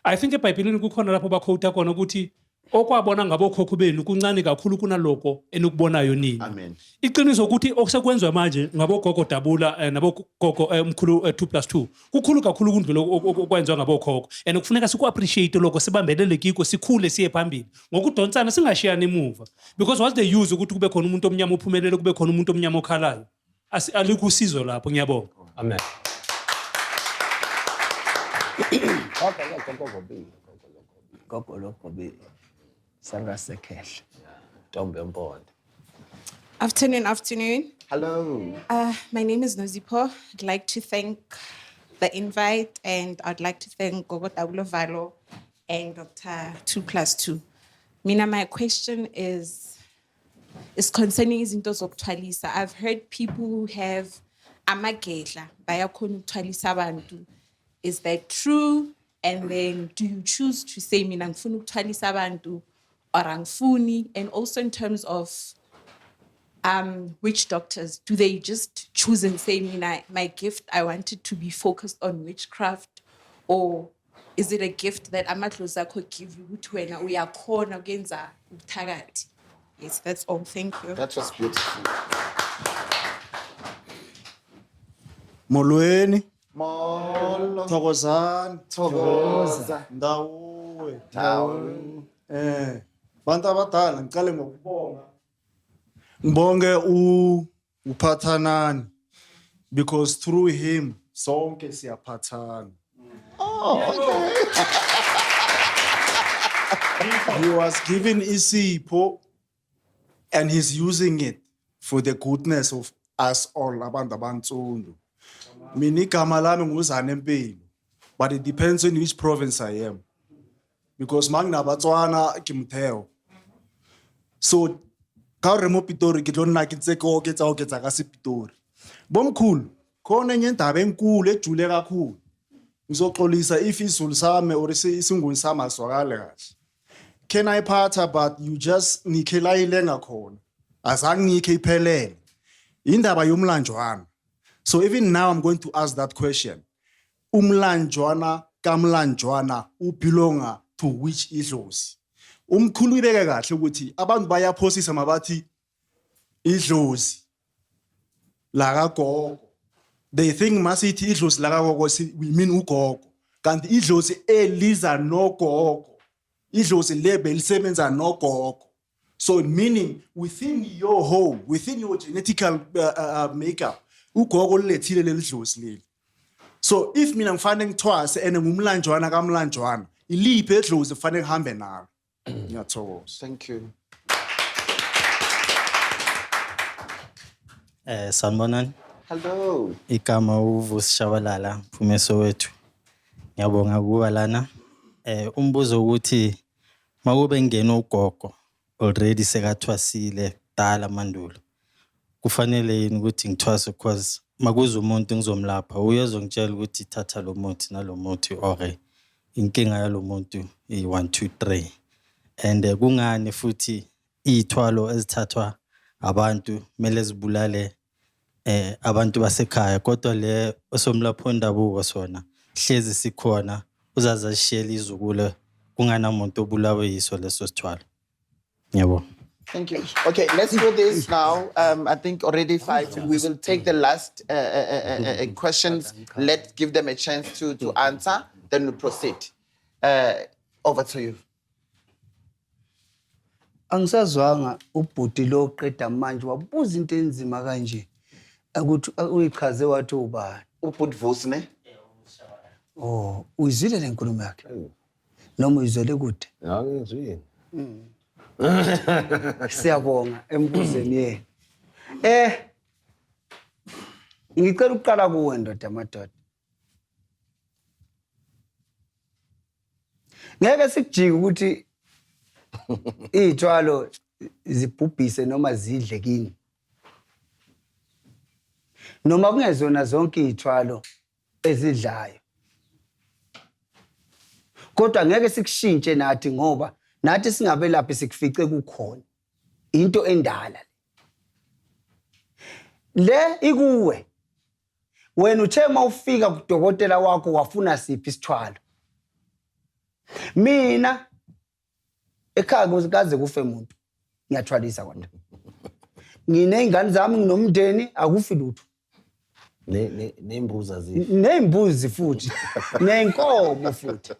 S7: I think eBhayibhelini kukhona lapho bakhowutha khona ukuthi okwabona ngabokhokho benu kuncane kakhulu kunaloko enikubonayo nina.
S1: Amen.
S7: Iqiniso ukuthi okusekwenziwa manje ngabogogo Dabula nabogogo mkhulu 2 plus 2 kukhulu kakhulu kundlula okwenziwa ngabokhokho, and kufuneka siku-appreciate lokho, sibambelele kiko, sikhule siye phambili ngokudonsana, singashiyani emuva, because what's the use ukuthi kube khona umuntu omnyama ophumelele, kube khona umuntu omnyama okhalayo? Alikho usizo lapho. Ngiyabonga.
S4: Amen.
S3: Gogo logobi sangasekhehla.
S4: Ntombi yompondo.
S8: Afternoon, afternoon.
S1: Hello.
S8: My name is Nozipo. I'd like to thank the invite and I'd like to thank Gogo Dabulo Valo and Dr. 2 plus 2. Mina, my question is concerning izinto zokuthwalisa. I've heard people who have amagedla bayakhona ukuthwalisa abantu. Is that true? And then do you choose to say mina ngifuna ukuthwalisa abantu or angifuni? And also in terms of witch doctors, do they just choose and say, mina, my gift, I want it to be focused on witchcraft, or is it a gift that amadlozi akho give you ukuthi wena uyakhona ukwenza ubuthakathi? Yes, that's all. Thank you.
S1: That was beautiful.
S6: Molweni.
S1: Molo.
S6: Thokozani.
S1: Thokoza.
S6: Ndawuwe.
S1: Dawu.
S6: Bantu abadala, ngiqale ngokubonga. Ngibonge uphathanani because through him sonke siyaphathana.
S1: Oh, okay.
S6: He was given isipho and he's using it for the goodness of us all abantu abantsundu. Mina igama lami nguzane Empilo, but it depends on which province I am. Because manginabatswana ke Motheo. So ka re mo Pitori ke tlo nna ke ntse ke oketsa oketsa ka sePitori. Bomkhulu, khona enye indaba enkulu ejule kakhulu. Ngizoxolisa if isiZulu sami or isiNguni sami asizwakali kahle. Can I phatha, but you just nikhe la ilenga khona. Azange ngikhe iphelele. Indaba yomlanjwana. So even now I'm going to ask that question. Umlanjwana kamlanjwana ubelonga to which idlozi? Umkhulu ibeke kahle ukuthi abantu bayaphosisa mabathi idlozi la kagogo. They think masithi idlozi lakagogo we mean ugogo, kanti idlozi eliza nogogo, idlozi le belisebenza nogogo. So meaning within your home, within your genetical makeup, ugogo lilethile leli dlozi leli. So if mina ngifanele ngithwase and ngumlanjwana kamlanjwana, iliphi edlozi kufanele ngihambe nalo? Ngiyathokoza.
S1: Thank you.
S9: Sanibonani.
S1: Hello.
S9: Igama uVusi Shabalala, phuma Soweto. Ngiyabonga ukuba lana. Umbuzo ukuthi makube ngena ugogo already sekathwasile kudala mandulo. Kufanele yini ukuthi ngithwase, because makuza umuntu ngizomlapha uyezongitshela ukuthi thatha lo muthi nalo muthi or inkinga yalo muntu i-1 2 3, and kungani futhi iy'thwalo ezithathwa abantu kumele zibulale abantu basekhaya, kodwa le osomlapho wendabuko sona hlezi sikhona, uzaze ashiyele izukulu kunganamuntu obulawe yiso leso sithwalo? Ngiyabonga.
S1: Thank you. Okay, let's do this now. I think already five. We will take the last questions. Let's give them a chance to answer. Then we'll proceed. Over to you.
S3: Angisazwanga ubhuti lo oqeda manje wabuza into enzima kanje ukuthi uyichaze wathi ubani.
S1: Ubhuti Vusi, ne?
S3: Oh, uyizwile le nkulumo yakhe noma uyizwele kude?
S2: Angizwile.
S3: Siyabonga embuzeni yenu. Ngicela ukuqala kuwe, ndoda madoda. Ngeke sikujike ukuthi iy'thwalo zibhubhise noma zidle kini, noma kungezona zonke iy'thwalo ezidlayo, kodwa ngeke sikushintshe nathi, ngoba nathi singabelaphi sikufice kukhona into endala le ikuwe. Wena uthe uma ufika kudokotela wakho wafuna siphi isithwalo? Mina ekhaya kaze kufe muntu, ngiyathwalisa, kodwa nginey'ngane zami, nginomndeni, akufi lutho.
S4: Nembuzi azifi.
S3: Ney'mbuzi futhi, ney'nkomo futhi.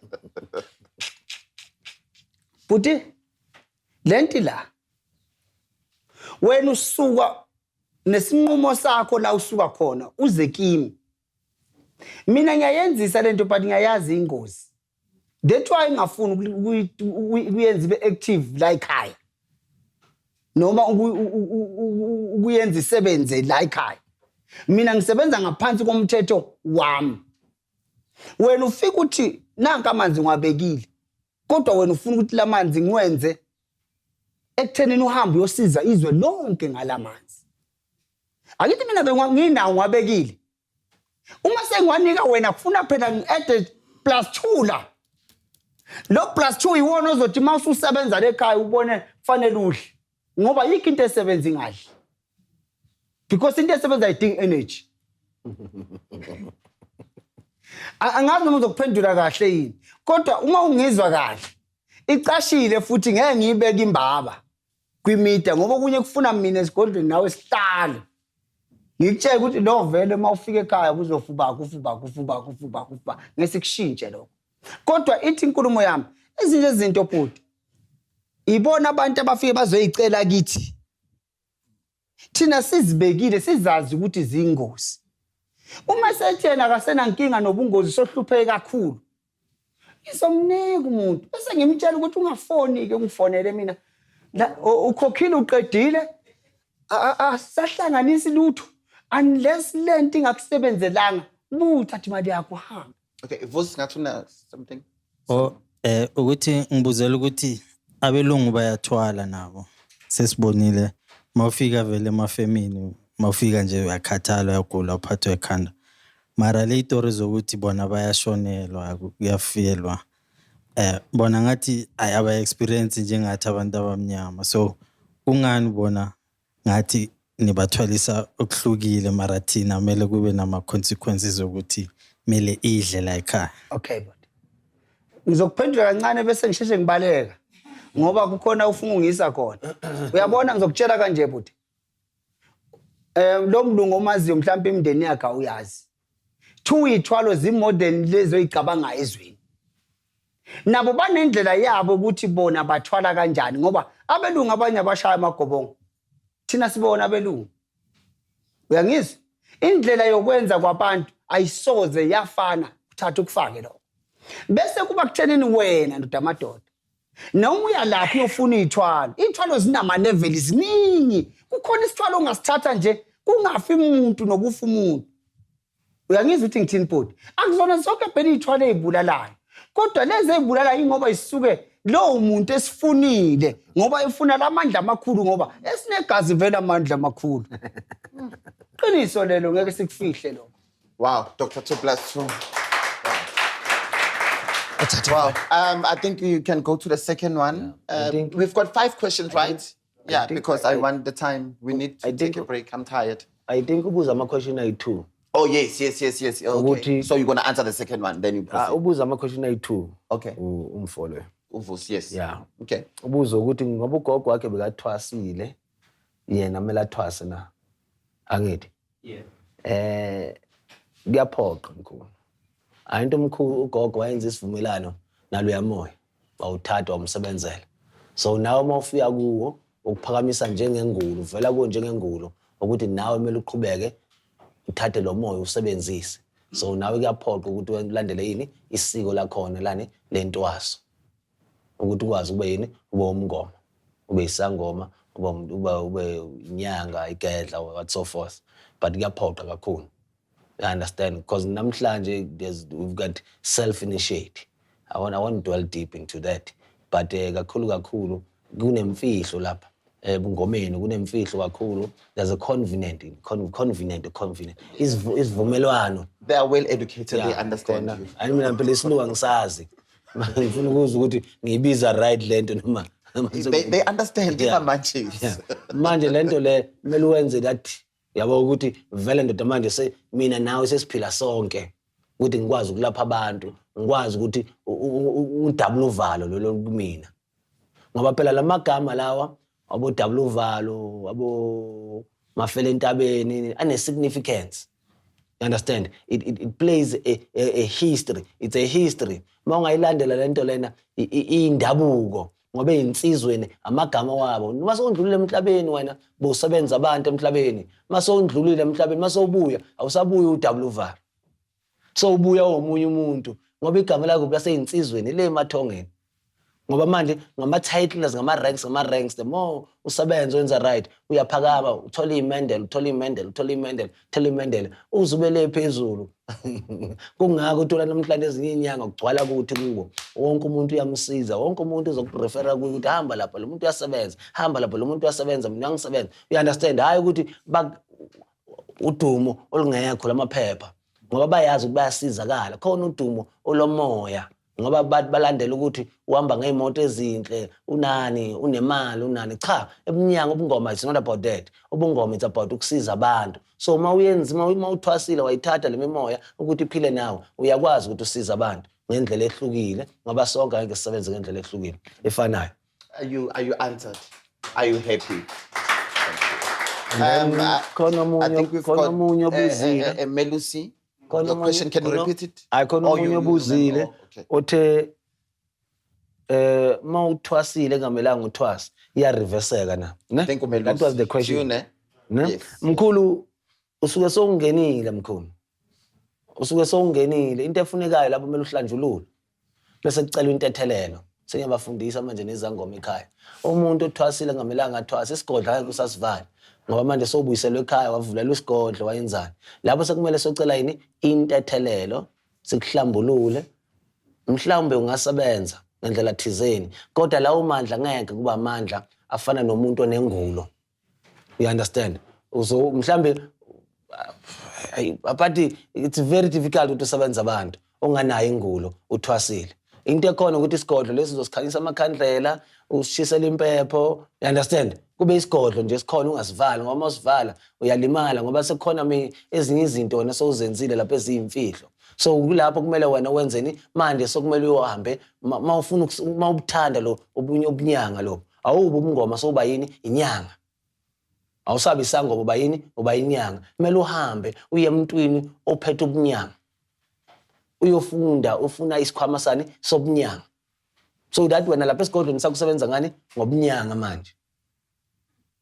S3: Buti, lenti la wena usuka nesinqumo sakho la usuka khona uze kimi, mina ngiyayenzisa lento, but ngiyayazi ingozi. That's why ngingafuni ukuyenza ibe active la ekhaya noma ukuyenza isebenze la ekhaya. Mina ngisebenza ngaphansi komthetho wami. Wena ufika uthi nanka amanzi ngiwabekile, kodwa wena ufuna ukuthi lamanzi ngiwenze ekuthenini uhambe uyosiza izwe lonke ngalamanzi. Akithi mina benginawo, ngiwabekile. Uma sengiwanika wena, kufuna phela ngi-add plus 2 la. Lo plus 2 iwona ozothi uma ususebenza lekhaya ubone kufanele udle, ngoba yikho into esebenza ingadli, because into esebenza ayidingi energy. Angazi noma uzokuphendula kahle yini, kodwa uma ungizwa kahle icashile futhi ngeke ngiyibeke imbaba kwimida, ngoba okunye kufuna mina esigodlweni nawe sihlale ngikutshela ukuthi lo vele uma ufika ekhaya kuzofubakho ufubakho ufubakho ufubakho ufubakho, ngeke sikushintshe lokho. Kodwa ithi inkulumo yami, ezinye izinto, bhuti, ibona abantu abafike bazoyicela kithi, thina sizibekile, sizazi ukuthi ziyingozi. Uma sethi yena akasenankinga nobungozi, sohlupheke kakhulu, ngizomnika umuntu bese ngimtshela ukuthi ungafoni-ke ungifonele mina. Ukhokhile, uqedile, asahlanganisi lutho unless lento ingakusebenzelanga, buthatha imali yakho uhambe.
S1: Okay, Vusi, ngathi una something.
S9: Oh, ukuthi ngibuzela ukuthi abelungu bayathwala nabo. Sesibonile mawufika vele emafemini, mawufika nje uyakhathala, uyagula, uphathwa ekhanda. Mara le itori zokuthi bona bayashonelwa, kuyafelwa. Bona ngathi ay aba experience njengathi abantu abamnyama. So kungani bona ngathi nibathwalisa okuhlukile, mara thina kumele kube nama consequences ukuthi kumele idle la ekhaya?
S3: Okay, but ngizokuphendula kancane bese ngisheshe ngibaleka, ngoba kukhona ufuna ungisa khona. Uyabona, ngizokutshela kanje, buti. Lo mlungu omaziyo mhlawumbe imindeni yakhe awuyazi. Two, iy'thwalo zi-modern lezi oyicabangayo ezweni. Nabo banendlela yabo ukuthi bona bathwala kanjani, ngoba abelungu abanye abashaya amagobongo, thina sibona abelungu. Uyangizwa? Indlela yokwenza kwabantu ayisoze yafana. Uthatha ukufake lokho, bese kuba kuthenini wena ndoda amadoda, noma uyalapha uyofuna iy'thwalo. Iy'thwalo zinamaleveli, ziningi. Kukhona isithwalo ongasithatha nje kungafi umuntu nokufa umuntu. Uyangizwa ukuthi ngithini, bhuti? Akuzona zonke phela iy'thwalo ey'bulalayo, kodwa lezi ey'bulalayo ingoba isuke lowo muntu esifunile, ngoba efuna la mandla amakhulu, ngoba esinegazi vele amandla amakhulu. Qiniso lelo, ngeke sikufihle lokho.
S1: Wow, Dr. 2 plus 2. Wow. I think you can go to the second one. We've got five questions, right? Yeah, because I want the time. We need to
S4: I
S1: take
S4: think-
S1: a break. I'm tired.
S4: I think ubuza ama-question ayi-two.
S1: Oh, yes. Okay. So you're going to answer the second one, then you
S4: Ah,
S1: proceed.
S4: ubuza ama-question ayi-two.
S1: Okay.
S4: Umfo lo.
S1: Uvus, yes.
S4: Yeah.
S1: Okay.
S4: Ubuza ukuthi ngoba ugogo wakhe bekathwasile, yena kumele athwase na? Angithi?
S9: Yeah.
S4: Kuyaphoqa, mkhulu. Ayinto, umkhulu, ugogo wayenza isivumelano naloya moya, wawuthatha wamsebenzela. So nawe uma ufika kuwo ukuphakamisa njengengulo, uvela kuwo njengengulo, ukuthi nawe kumele uqhubeke uthathe lo moya usebenzise. So nawe kuyaphoqa ukuthi ulandele yini? Isiko lakhona lani? Lentwaso, ukuthi ukwazi ube yini? Ube umngoma, ube isangoma, ube inyanga, igedla, what so forth. But kuyaphoqa kakhulu, you understand? Because namhlanje we've got self initiate. I won't dwell deep into that, but kakhulu kakhulu kunemfihlo lapha ebungomeni, kunemfihlo kakhulu. There's a covenant, isivumelwano.
S1: They are well educated. They understand
S4: Khona.
S1: you.
S4: Hayi, mina phela isilungu angisazi. Ngifuna ukuzwa ukuthi ngiyibiza right lento noma
S1: They understand.
S4: Yeah.
S1: Yeah.
S4: Yeah. Manje lento le kumele wenze that, yabo, ukuthi vele ndoda manje se mina nawe sesiphila sonke, ukuthi ngikwazi ukulapha abantu, ngikwazi ukuthi udabula uvalo lolo kumina, ngoba phela lamagama lawa abo dabula uvalo, abo mafela entabeni, ane significance. You understand? It plays a history. It's a history. Uma ungayilandela lento lena, iyindabuko, ngoba eyinsizweni amagama wabo. Noma sewundlulile emhlabeni wena, bowusebenza abantu emhlabeni. Uma sewundlulile emhlabeni, uma sewubuya, awusabuyi udabula uvalo. Sewubuya womunye umuntu, ngoba igama lakho laseyinsizweni le emathongeni. Ngoba manje ngama-titles, ngama-ranks, the more usebenza wenza right, uyaphakama, uthola iy'mendela, uthola iy'mendela, uthola iy'mendela, uthola iy'mendela, uze ube le phezulu. Kungako uthola namhlanje ezinye iy'nyanga kugcwala kuthi kubo wonke umuntu uyamsiza, wonke umuntu uzokurefera kuye ukuthi hamba lapha, lo muntu uyasebenza, hamba lapha, lo muntu uyasebenza, mina uyangisebenza. You understand? Hhayi ukuthi udumo olungekho lamaphepha, ngoba bayazi ukuthi bayasizakala khona, udumo olomoya, ngoba balandela ukuthi uhamba ngey'moto ezinhle, unani, unemali, unani. Cha, ebunyanga ubungoma, it's not about that. Ubungoma, it's about ukusiza abantu. So uma uyenza, uma uthwasile, wayithatha le mimoya ukuthi iphile nawe, uyakwazi ukuthi usize abantu ngendlela ehlukile, ngoba sonke angeke sisebenze ngendlela ehlukile efanayo.
S1: Are you answered? Are you happy?
S4: And then khona
S1: I
S4: omunye
S1: think we've
S4: khona
S1: got
S4: omunye obuzile.
S1: Melusi.
S4: Khona
S1: Your question, can you repeat it?
S4: Hayi, khona
S1: Oh,
S4: omunye
S1: you remember.
S4: obuzile
S1: Oh, okay.
S4: othe mawuthwasile engamelanga uthwase, iyariveseka na, ne?
S1: Thank you, Melusi.
S4: That was the question.
S1: You, ne?
S4: Ne?
S1: Yes.
S4: Mkhulu, usuke sowungenile, mkhulu, usuke sowungenile. Into efunekayo lapho kumele uhlanjululwe, bese kucelwa intethelelo. Sengiyabafundisa manje nezangoma ekhaya, umuntu othwasile engamelanga athwase, isigodlo angeke usasivale, ngoba manje sowubuyiselwe ekhaya, wavulelwa isigodlo, wayenzani. Lapho sekumele socela yini? Intethelelo, sikuhlambulule. Mhlawumbe ungasebenza ngendlela thizeni, kodwa lawo mandla ngeke kuba amandla afana nomuntu onengulo. You understand? So mhlambe ayi, but it's very difficult ukuthi usebenze abantu onganayo ingulo uthwasile. Into ekhona ukuthi isigodlo lesi uzosikhanyisa amakhandlela, usishisele impepho. You understand? Kube isigodlo nje esikhona, ungasivali, ngoba uma usivala uyalimala, ngoba sekukhona ezinye izinto wena sowuzenzile lapho eziyimfihlo. So kulapho kumele wena wenzeni manje? Sokumele uyohambe ma ufuna uma ubuthanda lo obunye ubunyanga, lo awubi ubungoma, sowuba yini? Inyanga. Awusabi isangoma, uba yini? Uba inyanga. Kumele uhambe uye emntwini ophethe ubunyanga, uyofunda, ufuna isikhwama sani sobunyanga, so that wena lapha esigodlweni sakusebenza ngani? Ngobunyanga. Manje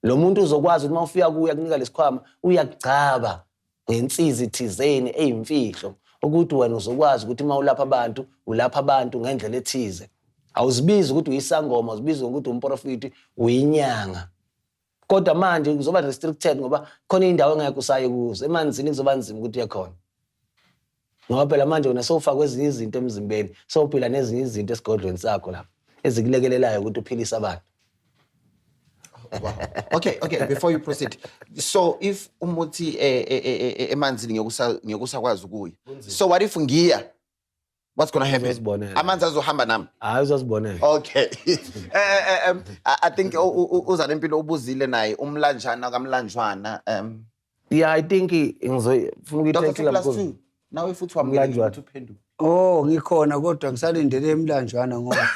S4: lo muntu uzokwazi ukuthi uma ufika kuye akunika lesikhwama, uyakugcaba ngensizi thizeni eyimfihlo, ukuthi wena uzokwazi ukuthi uma ulapha abantu, ulapha abantu ngendlela ethize. Awuzibizi ukuthi uyisangoma, uzibiza ngokuthi umprofiti, uyinyanga. Kodwa manje kuzoba restricted, ngoba khona indawo engeke usaye kuzo. Emanzini kuzoba nzima ukuthi uye khona, ngoba phela manje wena sowufakwe ezinye izinto emzimbeni, sowuphila nezinye izinto esigodlweni sakho lapho ezikulekelelayo ukuthi uphilise abantu.
S1: Wow. Okay, before you proceed. So if umuthi emanzini ngeke usakwazi ukuya. So what if ngiya? What's going to happen?
S4: Uzozibonela.
S1: Amanzi azohamba nami.
S4: Hayi, uzazibonela.
S1: Okay. I think uZanempilo ubuzile naye umlanjana kamlanjwana.
S4: Yeah, I think ngizofuna
S1: Dr.
S4: ukuyithekela.
S1: 2 plus 2. Nawe futhi wamukela
S4: Umlanjwana.
S1: ukuthi uphendule.
S3: Oh, ngikhona, kodwa ngisalindele emlanjwana ngoba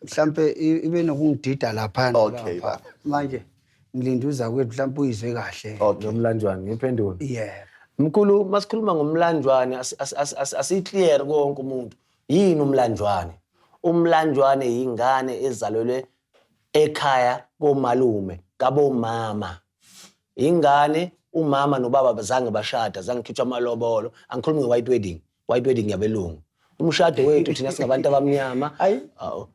S3: mhlambe ibe nokungidida laphana.
S1: Okay,
S3: lapha.
S1: baba.
S3: Manje ngilinde uza kwethu, mhlambe uyizwe kahle.
S1: Okay.
S4: Nomlanjwana ngiphendule.
S3: Yeah.
S4: Mkhulu, masikhuluma ngomlanjwane, asiclear konke umuntu. Yini umlanjwane? Umlanjwane yingane ezalelwe ekhaya komalume kabomama. Ingane umama nobaba bazange bashada, zange khitshwa amalobolo. Angikhulumi nge-white wedding. White wedding yabelungu. Umshado wethu thina singabantu abamnyama,
S3: Ayi.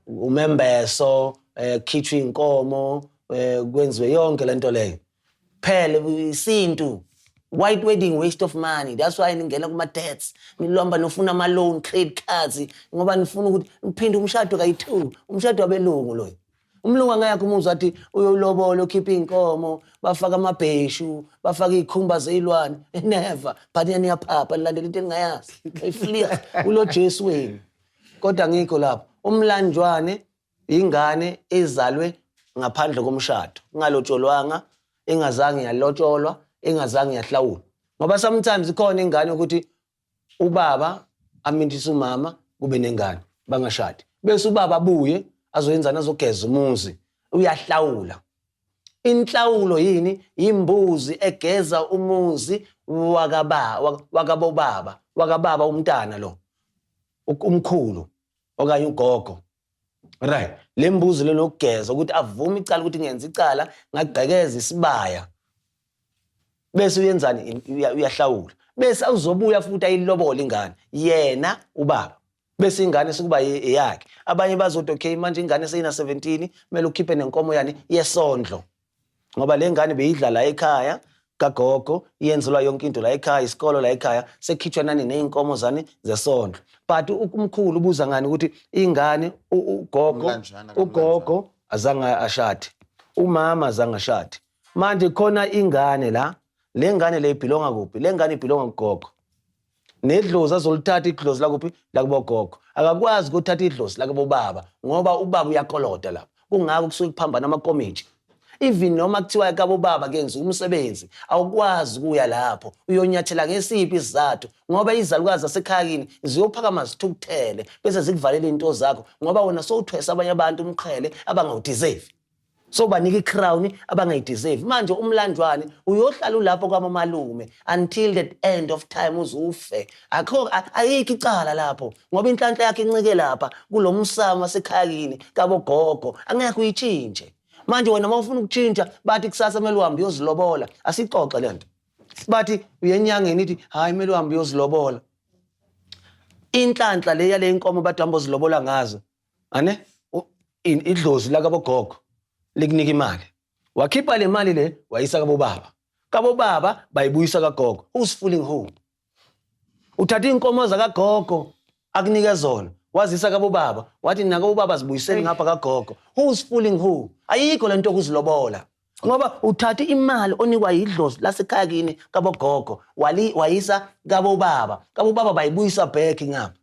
S4: Umembeso, khitshwa inkomo, kwenziwe yonke lento leyo. Phela isintu. White wedding, waste of money. That's why ningena kuma debts, nilomba, nifuna ama loan, credit cards, ngoba nifuna ukuthi niphinde umshado kayi-2. Umshado wabelungu loyo. Umlungu angeke umuzwa athi uyolobola, ukhipha iy'nkomo, bafaka amabheshu, bafaka iy'khumba zey'lwane. Never. But yena niyaphapha, nilandela into eningayazi. Ifliya ulo Jesu wenu. Kodwa ngikho lapho. Umlanjwane ingane ezalwe ngaphandle komshado, ingalotsholwanga, ingazange yalotsholwa, ingazange yahlawulwa. Ngoba sometimes ikhona ingane ukuthi ubaba amithise umama, kube nengane, bangashadi, bese ubaba abuye azoyenzani? Azogeza umuzi, uyahlawula. Inhlawulo yini? Imbuzi egeza umuzi wakaba wakabobaba, wakababa umntana lo, umkhulu okanye ugogo, right? Le mbuzi le lokugeza ukuthi avume icala, ukuthi ngenza icala, ngagqekeza isibaya, bese uyenzani? Uyahlawula, bese uzobuya futhi ayilobola ingane yena ubaba, bese ingane sekuba eyakhe. Abanye bazothi, okay, manje ingane seyina 17, kumele ukhiphe nenkomo yani yesondlo, ngoba le ngane beyidla la ekhaya kagogo, iyenzelwa yonke into la ekhaya, isikolo la ekhaya, sekhitshwa nani ney'nkomo zani zesondlo. But umkhulu ubuza ngani ukuthi ingane ugogo
S1: Umlanjwana.
S4: Ugogo azange ashade, umama azange ashade. Manje khona ingane la, le ngane le ibhilonga kuphi? Le ngane ibhilonga kugogo. Nedlozi azolithatha idlozi lakuphi? Lakubogogo. Akakwazi ukuthatha idlozi lakubobaba, ngoba ubaba uyakoloda lapho. Kungako kusuke kuphambana amakomitshi. Even noma kuthiwa kabobaba kenziwa umsebenzi, awukwazi ukuya lapho uyonyathela. Ngesiphi isizathu? Ngoba izalukazi zasekhaya kini ziyophakama zithukuthele, bese zikuvalela iy'nto zakho, ngoba wena sowuthwesa abanye abantu umqhele abangawudeserve, so banika icrown abangayideserve. Manje umlanjwane uyohlala ulapho kwamamalume until the end of time, uzufe. Akho ayikho icala lapho, ngoba inhlanhla yakhe incike lapha kulo msamo wasekhaya kini kabogogo, angeke uyitshintshe. Manje wena uma ufuna ukutshintsha, bathi kusasa kumele uhambe uyozilobola. Asixoxe le nto. Bathi uye enyangeni, ithi hhayi, kumele uhambe uyozilobola. Inhlanhla le yale inkomo bathi hamba uzilobola ngazo ane idlozi lakabogogo likunika imali, wakhipha le mali le, wayisa kabobaba, kabobaba bayibuyisa kagogo. Who's fooling who? Uthatha iy'nkomo zakagogo akunike zona, wazisa kabobaba, wathi nakobaba zibuyiseni ngapha kagogo. Who's fooling who? Ayikho lento yokuzilobola, ngoba uthatha imali onikwa yidlozi lasekhaya kini kabogogo, wayisa kabobaba, kabobaba bayibuyisa back ngapha.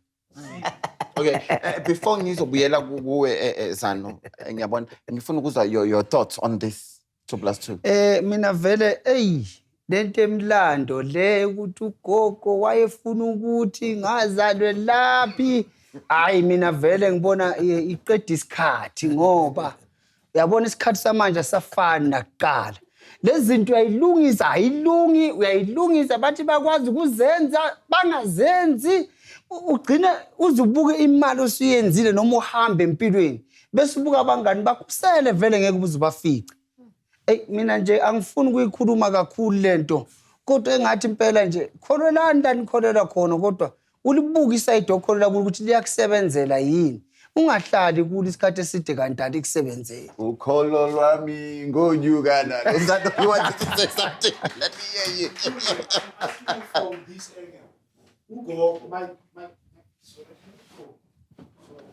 S1: Okay, before ngizobuyela kuwe, Zano, ngiyabona ngifuna ukuzwa your thoughts on this 2 plus 2.
S3: Mina vele, ey, lento emlando le ukuthi ugogo wayefuna ukuthi ngazalwe laphi, hayi, mina vele ngibona iqeda isikhathi, ngoba uyabona isikhathi samanje asafani nakuqala. Lezi zinto uyayilungisa, ayilungi, uyayilungisa, bathi bakwazi ukuzenza, bangazenzi. Ugcine uze ubuke imali osuyenzile noma uhambe empilweni, bese ubuka abangani bakho usele vele ngeke uze ubafice. Eyi, mina nje angifuni ukuyikhuluma kakhulu lento, kodwa engathi impela nje kholelani la nikholelwa khona, kodwa ulibuke isayidi okholelwa kulo ukuthi liyakusebenzela yini. Ungahlali kulo isikhathi eside kanti alikusebenzeli.
S1: Ukholo lwami ngonyuka nalo. Is that you wanted to say something? Let me hear you.
S6: From this angle. Ugogo, my,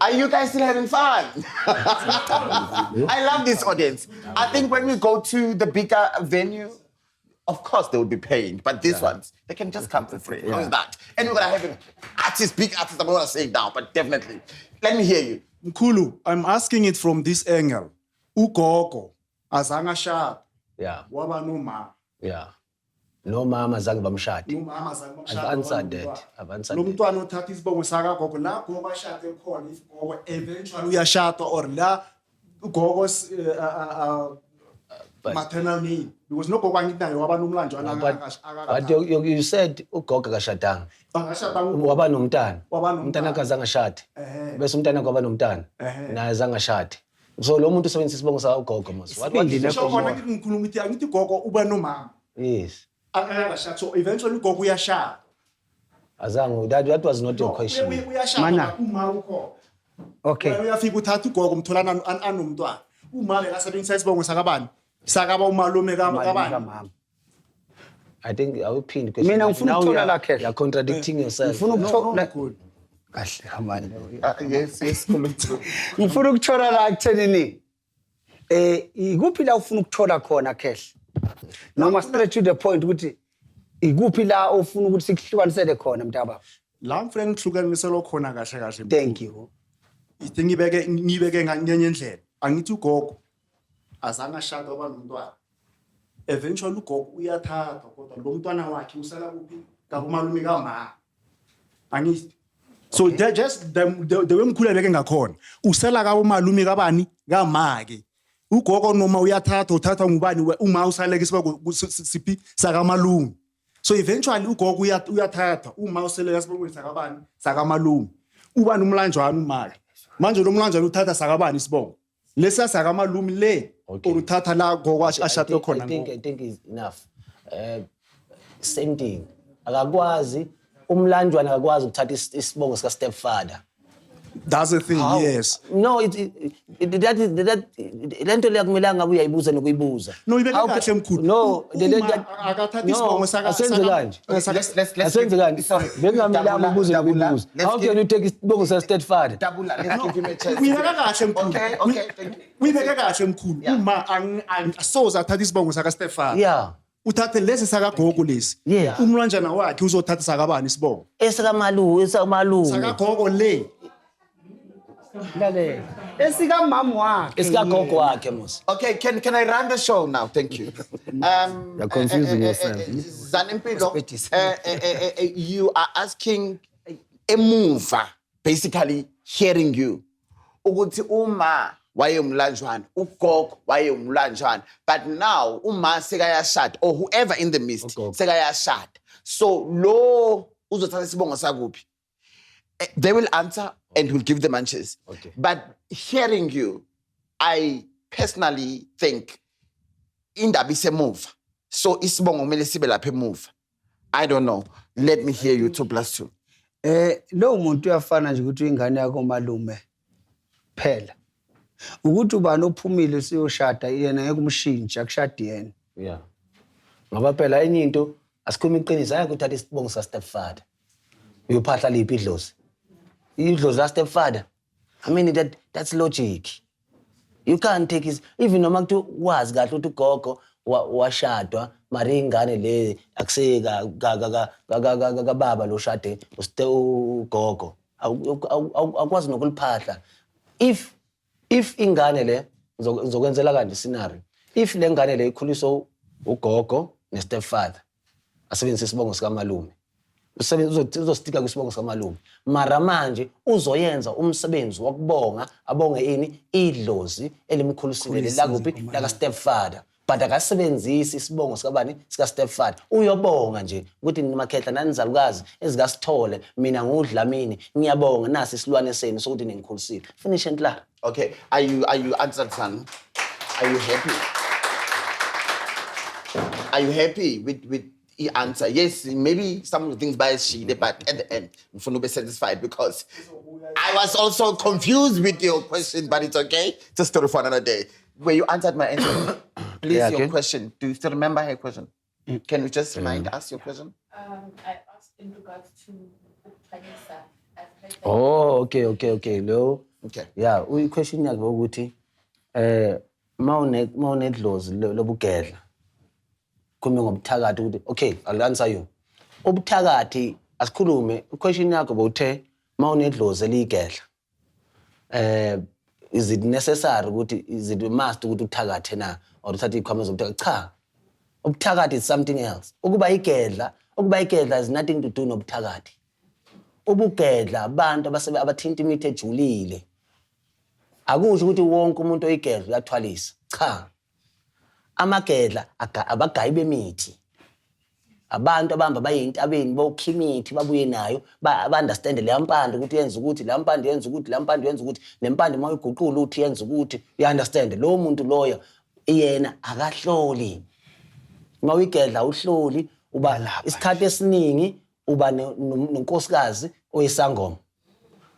S1: Are you guys still having fun? I love this audience. I think when we go to the bigger venue, of course they will be paying, but these ones, they can just come for free. How is that? And we're gonna have an artist, big artist, I'm not gonna say it now, but definitely. Let me hear you.
S6: Mkhulu, I'm asking it from this angle. Ugogo azange ashade, waba noma.
S4: Yeah. Nomama zange bamshade.
S6: Nomama azange bamshade.
S4: I've answered that. I've answered
S6: Lo
S4: that.
S6: mntwana uthatha isibongo sakagogo la gogo ashade khona, if gogo eventually uyashadwa or la gogo's maternal name, because nogogo angithi naye waba nomlanjwana.
S4: But you said ugogo akashadanga.
S6: Akashadanga.
S4: Waba nomntana.
S6: Waba nomntana.
S4: Umntana wakhe azange ashade. Bese umntana wakhe waba nomntana. Naye azange ashade. So lo muntu usebenzisa isibongo sakagogo mos.
S3: Isibindi
S6: Sho khona ngithi ngikhuluma ukuthi angithi gogo uba nomama.
S4: Yes.
S6: Akashada, so eventually ugogo uyashada.
S4: Azange, that was not your question.
S6: Uyashada
S3: Mana.
S6: uma ukhona.
S3: Okay.
S6: Wena uyafika uthatha ugogo umtholana anomntwana. Uma bekasebenzisa isibongo sakabani? Sakaba umalume kabani?
S3: Kamama.
S4: I think awuphinde question.
S3: Mina ngifuna
S4: Now
S3: ukuthola la khehla.
S4: you're contradicting yourself.
S3: Ngifuna ukuthola
S6: Mkhulu.
S3: kahle kamani.
S1: Yes, Khulu.
S3: Ngifuna ukuthola la kuthenini. Ikuphi la ufuna ukuthola khona, khehla? Noma straight to the point ukuthi ikuphi la ofuna ukuthi sikuhlukanisele khona, mntakababa?
S6: La ngifuna ngihlukanisele khona kahle kahle.
S3: Thank you.
S6: Ithi ngibeke ngenye indlela. Angithi ugogo azange ashade, waba nomntwana. Eventually ugogo uyathathwa, kodwa lo mntwana wakhe usala kuphi? Kakumalume kama. Angithi so okay. Just the way mkhulu ebeke ngakhona, usela kabo malume kabani kamake. Ugogo noma uyathathwa, uthathwa ngubani? Uma usaleke siba siphi sakamalume. So eventually ugogo uyathathwa, uma useleka sibongweni sakabani? Sakamalume. Uba nomlanjwana umake. Manje lo mlanjwana uthatha sakabani isibongo lesiya sakamalume le?
S4: Okay.
S6: Or uthatha la gogo ashade khona?
S4: I think is enough. Same thing. Akakwazi umlanjwana, akakwazi ukuthatha isibongo sika stepfather.
S6: That's the thing. Yes.
S4: No, it, that is that lento leyo akumelanga ngabe uyayibuza nokuyibuza.
S6: No, ibeke
S4: How
S6: kahle, mkhulu.
S4: No,
S6: Uma akathatha
S4: no,
S6: isibongo
S4: asenze kanje.
S1: Let's
S4: Asenze kanje.
S1: Sorry.
S4: Bekungamelanga
S1: Dabula,
S4: ubuze
S1: Dabula,
S4: nokuyibuza.
S1: let's
S4: How can you take isibongo sika stepfather?
S1: Dabula, let's give him a chance.
S6: Uyibeka kahle, mkhulu.
S1: Okay, thank you.
S6: Uyibeke kahle, mkhulu. Uma asoze athatha isibongo saka stepfather. Uthathe lesi sakagogo lesi. Umlanjana wakhe uzothatha sakabani isibongo?
S4: Esakamalume, esakamalume.
S6: Sakagogo le.
S3: Lalela. Esikamama wakhe.
S4: Esikagogo wakhe mos.
S1: Okay, can I run the show now? Thank you.
S2: You're confusing yourself.
S1: Zanempilo, you are asking emuva, basically hearing you, ukuthi uma wayemlanjwana, ugogo wayemlanjwana, but now uma sekayashada or whoever in the midst
S4: Ugogo.
S1: sekayashada. So lo uzothatha isibongo sakuphi? They will answer and will give the answers.
S4: Okay.
S1: But hearing you, I personally think indaba isemuva. So isibongo kumele sibe lapha emuva. I don't know. Let me hear you, 2 plus 2.
S3: Lo muntu uyafana nje ukuthi ingane yakho malume phela. Ukuthi ubani ophumile siyoshada yena ngeke umshintshe, akushadi yena.
S4: Yeah. Ngoba phela enye into, asikhuluma iqiniso, ayeke uthatha isibongo sa stepfather. Uyophahla liphi idlozi? Idlozi la stepfather. I mean, that's logic. You can't take his even noma kuthi wazi kahle ukuthi ugogo washadwa, mara ingane le akuseka kababa lo shade ugogo. Awukwazi nokuliphahla. If ingane le ngizokwenzela kanje scenario. If le ngane le ikhuliswa ugogo ne-stepfather, asebenzise isibongo sikamalume. Uzostika kwisibongo sikamalume. Mara manje uzoyenza umsebenzi wokubonga, abonge ini? Idlozi elimkhulisile la kuphi? La ka stepfather. But akasebenzisi isibongo sikabani, sika stepfather. Uyobonga nje ukuthi nimakhehla nanizalukazi ezikasithole, mina nguDlamini, ngiyabonga, nasi isilwane senu sokuthi ningikhulisile. Finish and klaar.
S1: Okay, are you answered, son? Are you happy? Are you happy with the answer? Yes, maybe some of the things bayashile, but at the end, ngifuna ube satisfied because I was also confused with your question, but it's okay. It's a story for another day. Where you answered my answer. Please,
S4: Yeah,
S1: your
S4: okay.
S1: question. Do you still remember her question? Can you just remind us your question?
S10: I asked in regards to ukuthwalisa. I've heard that
S4: Oh, okay, lo.
S1: Okay.
S4: Yeah, uyi-question yakhe ukuthi mawunedlozi lobugedla, khulume ngobuthakathi ukuthi, okay, I'll answer you. Ubuthakathi, asikhulume, question yakho bowuthe mawunedlozi eliyigedla, is it necessary ukuthi, is it a must ukuthi uthakathe na, or uthathe izikhwama zobuthakathi? Cha. Ubuthakathi is something else. Ukuba igedla has nothing to do nobuthakathi. Ubugedla abantu abasebe abathinta imithi ejulile. Akusho ukuthi wonke umuntu oyigedla uyathwalisa. Cha. Amagedla abagayi bemithi. Abantu abahamba baye entabeni bokha imithi, babuye nayo, ba-understand leya mpande ukuthi yenza ukuthi, leya mpande yenza ukuthi, leya mpande yenza ukuthi, le mpande uma uyiguqula uthi yenza ukuthi, uya-understand. Lowo muntu loyo yena akahloli. Uma uyigedla uhloli, uba isikhathi esiningi uba nonkosikazi oyisangoma.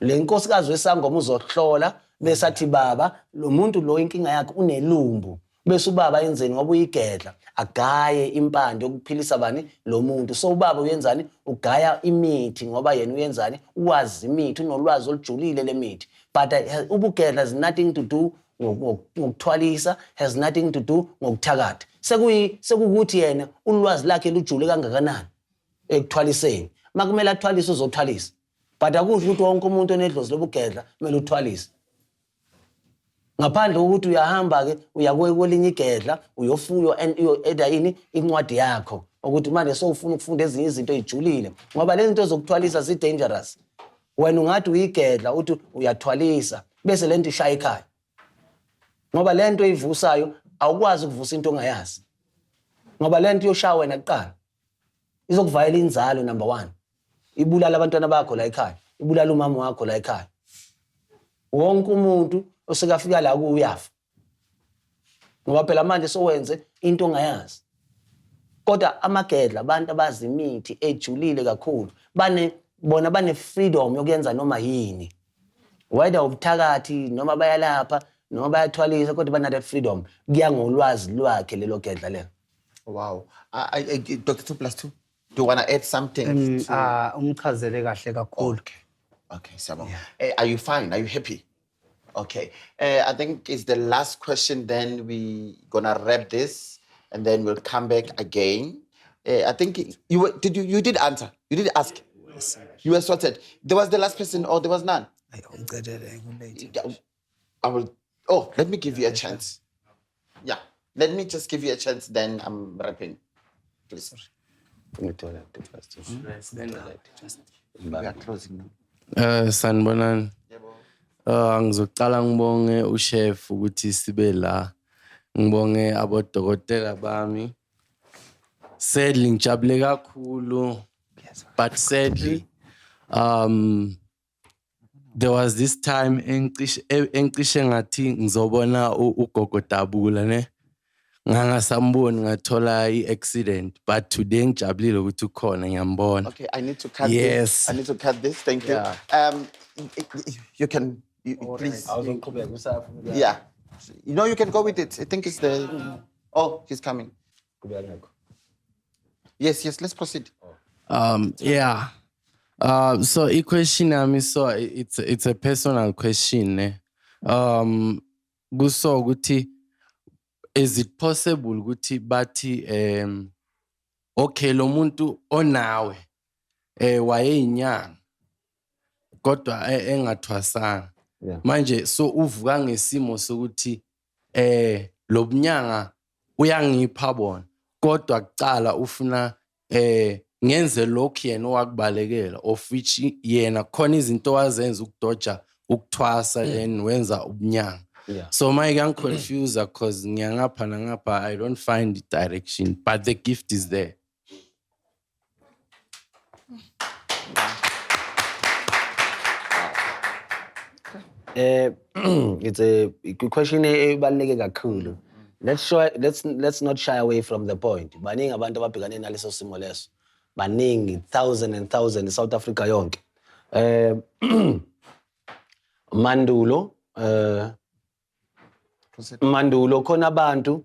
S4: Le nkosikazi wesangoma uzohlola bese athi, "Baba, lo muntu lo inkinga yakhe unelumbu." Bese ubaba yenzeni? Ngoba uyigedla, agaye impande yokuphilisa bani? Lo muntu. So ubaba uyenzani? Ugaya imithi, ngoba yena uyenzani? Uwazi imithi, unolwazi olujulile lemithi. But ubugedla has nothing to do ngokuthwalisa, has nothing to do ngokuthakatha. Sekukuthi yena ulwazi lakhe lujule kangakanani ekuthwaliseni. Makumele athwalise, uzothwalisa, but akusho ukuthi wonke umuntu onedlozi lobugedla kumele uthwalise, ngaphandle kokuthi uyahamba-ke uya kwelinye igedla uyofuywa and uyo-eda ini, incwadi yakho, ukuthi manje sowufuna ukufunda ezinye izinto ey'julile, ngoba lezi zinto zokuthwalisa zi-dangerous. Wena ungathi uyigedla, uthi uyathwalisa, bese le nto ishaya ekhaya, ngoba le nto oyivusayo, awukwazi ukuvusa into ongayazi, ngoba le nto iyoshaya wena kuqala, izokuvayela inzalo number one, ibulala abantwana bakho la ekhaya, ibulala umama wakho la ekhaya. Wonke umuntu osekafika la kuwe uyafa, ngoba phela manje sowenze into ongayazi. Kodwa amagedla abantu abazi imithi ejulile kakhulu, bane bona bane freedom yokuyenza noma yini, whether ubuthakathi noma bayalapha noma bayathwalisa, kodwa bana that freedom. Kuya ngolwazi lwakhe lelo gedla lelo.
S1: Wow. Dr. 2 plus 2. Do you want to add something?
S3: Ah, umchazele kahle kakhulu.
S1: Okay, siyabonga. Are you fine? Are you happy? Okay. I think it's the last question. Then we gonna wrap this, and then we'll come back again. I think you were, did you you did answer. You did ask. You were sorted. There was the last person, or there was none.
S3: Ayi, ungicelele, kulate.
S1: I will. Oh, let me give you a chance. Yeah. Let me just give you a chance. Then I'm wrapping. Please. We are closing now.
S2: Sanibonani. Ngizoqala ngibonge uchef ukuthi sibe la. Ngibonge abodokotela bami. Sadly ngijabule kakhulu, but sadly there was this time engicishe ngathi ngizobona ugogo Dabula, ne, ngangasamboni, ngathola i-accident, but today ngijabulile ukuthi ukhona, ngiyambona.
S1: Okay, I need to cut
S2: Yes.
S1: this. I need to cut this. Thank you.
S2: Yeah.
S1: You can you, please.
S4: Awuzoqhubeka usafuna?
S1: Yeah. You know, you can go with it. I think it's the. Oh, he's coming.
S4: Qhubeka ngakho.
S1: Yes. Let's proceed.
S2: Yeah. So i-question yami, so it's a personal question, ne. Kuso ukuthi is it possible ukuthi bathi okay, lo muntu onawe wayeyinyanga kodwa engathwasanga. Manje so uvuka ngesimo sokuthi lobunyanga uyangipha bona, kodwa kucala ufuna ngenze lokhu yena owakubalekela, of which yena khona izinto wazenza ukudoja ukuthwasa, then wenza ubunyanga. So my ngiyangiconfuse cause ngiyangapha nangapha, I don't find direction, but the gift is there.
S4: It's a good question ebaluleke kakhulu. Let's not shy away from the point. Baningi abantu ababhekane naleso simo leso. Baningi, thousand and thousand, South Africa yonke. Mandulo khona abantu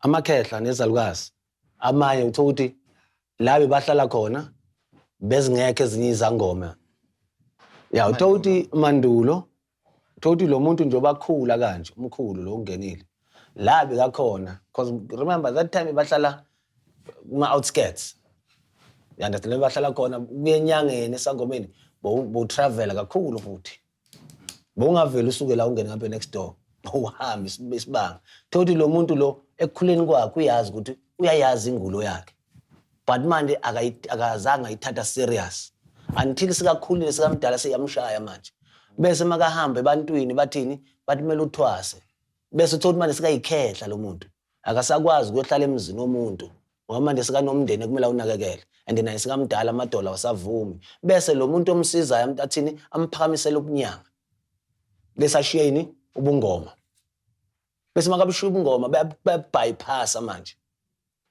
S4: amakhehla nezalukazi. Amanye uthola ukuthi la bebahlala khona bezingekho ezinye izangoma. Ya, uthola ukuthi mandulo uthola ukuthi lo muntu nje obakhula kanje, umkhulu lo ungenile la bekakhona, because remember that time bahlala kuma outskirts, you understand, bahlala khona kuye enyangeni, esangomeni, bo travel kakhulu futhi bowungaveli usuke la ungene ngapha next door, uhambe isibanga. Thola ukuthi lo muntu lo ekukhuleni kwakhe uyazi ukuthi uyayazi ingulo yakhe, but manje akazange ayithatha serious until sikakhulile, sikamdala, seyamshaya manje. Bese makahamba ebantwini bathini? Bathi kumele uthwase. Bese uthola ukuthi manje sikayikhehla lo muntu, akasakwazi ukuyohlala emzini womuntu ngoba manje sikanomndeni ekumele awunakekele, and naye sikamdala, amadola awasavumi. Bese lo muntu omsizayo athini? Amphakamisele ubunyanga, bese ashiye yini? Ubungoma. Bese makabushiya ubungoma, bayabypassa manje,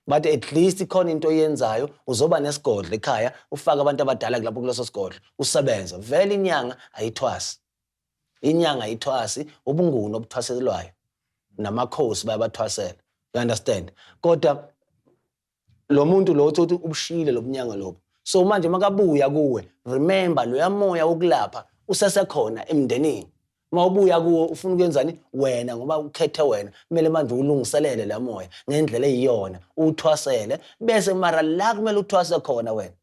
S4: bathi at least ikhona into oyenzayo, uzoba nesigodlo ekhaya, ufake abantu abadala lapho kuleso sigodlo, usebenze. Vele inyanga ayithwasi, inyanga ayithwasi, ubunguni obuthwaselwayo namakhosi bayabathwasela, you understand? Kodwa lo muntu lo uthi ubushiyile lo bunyanga lobo. So manje makabuya kuwe, remember loya moya wokulapha usesekhona emndenini. Uma ubuya kuwo ufuna ukwenzani wena? Ngoba ukhethe wena, kumele manje ulungiselele la moya ngendlela eyiyona, uthwasele. Bese mara la kumele uthwase khona wena,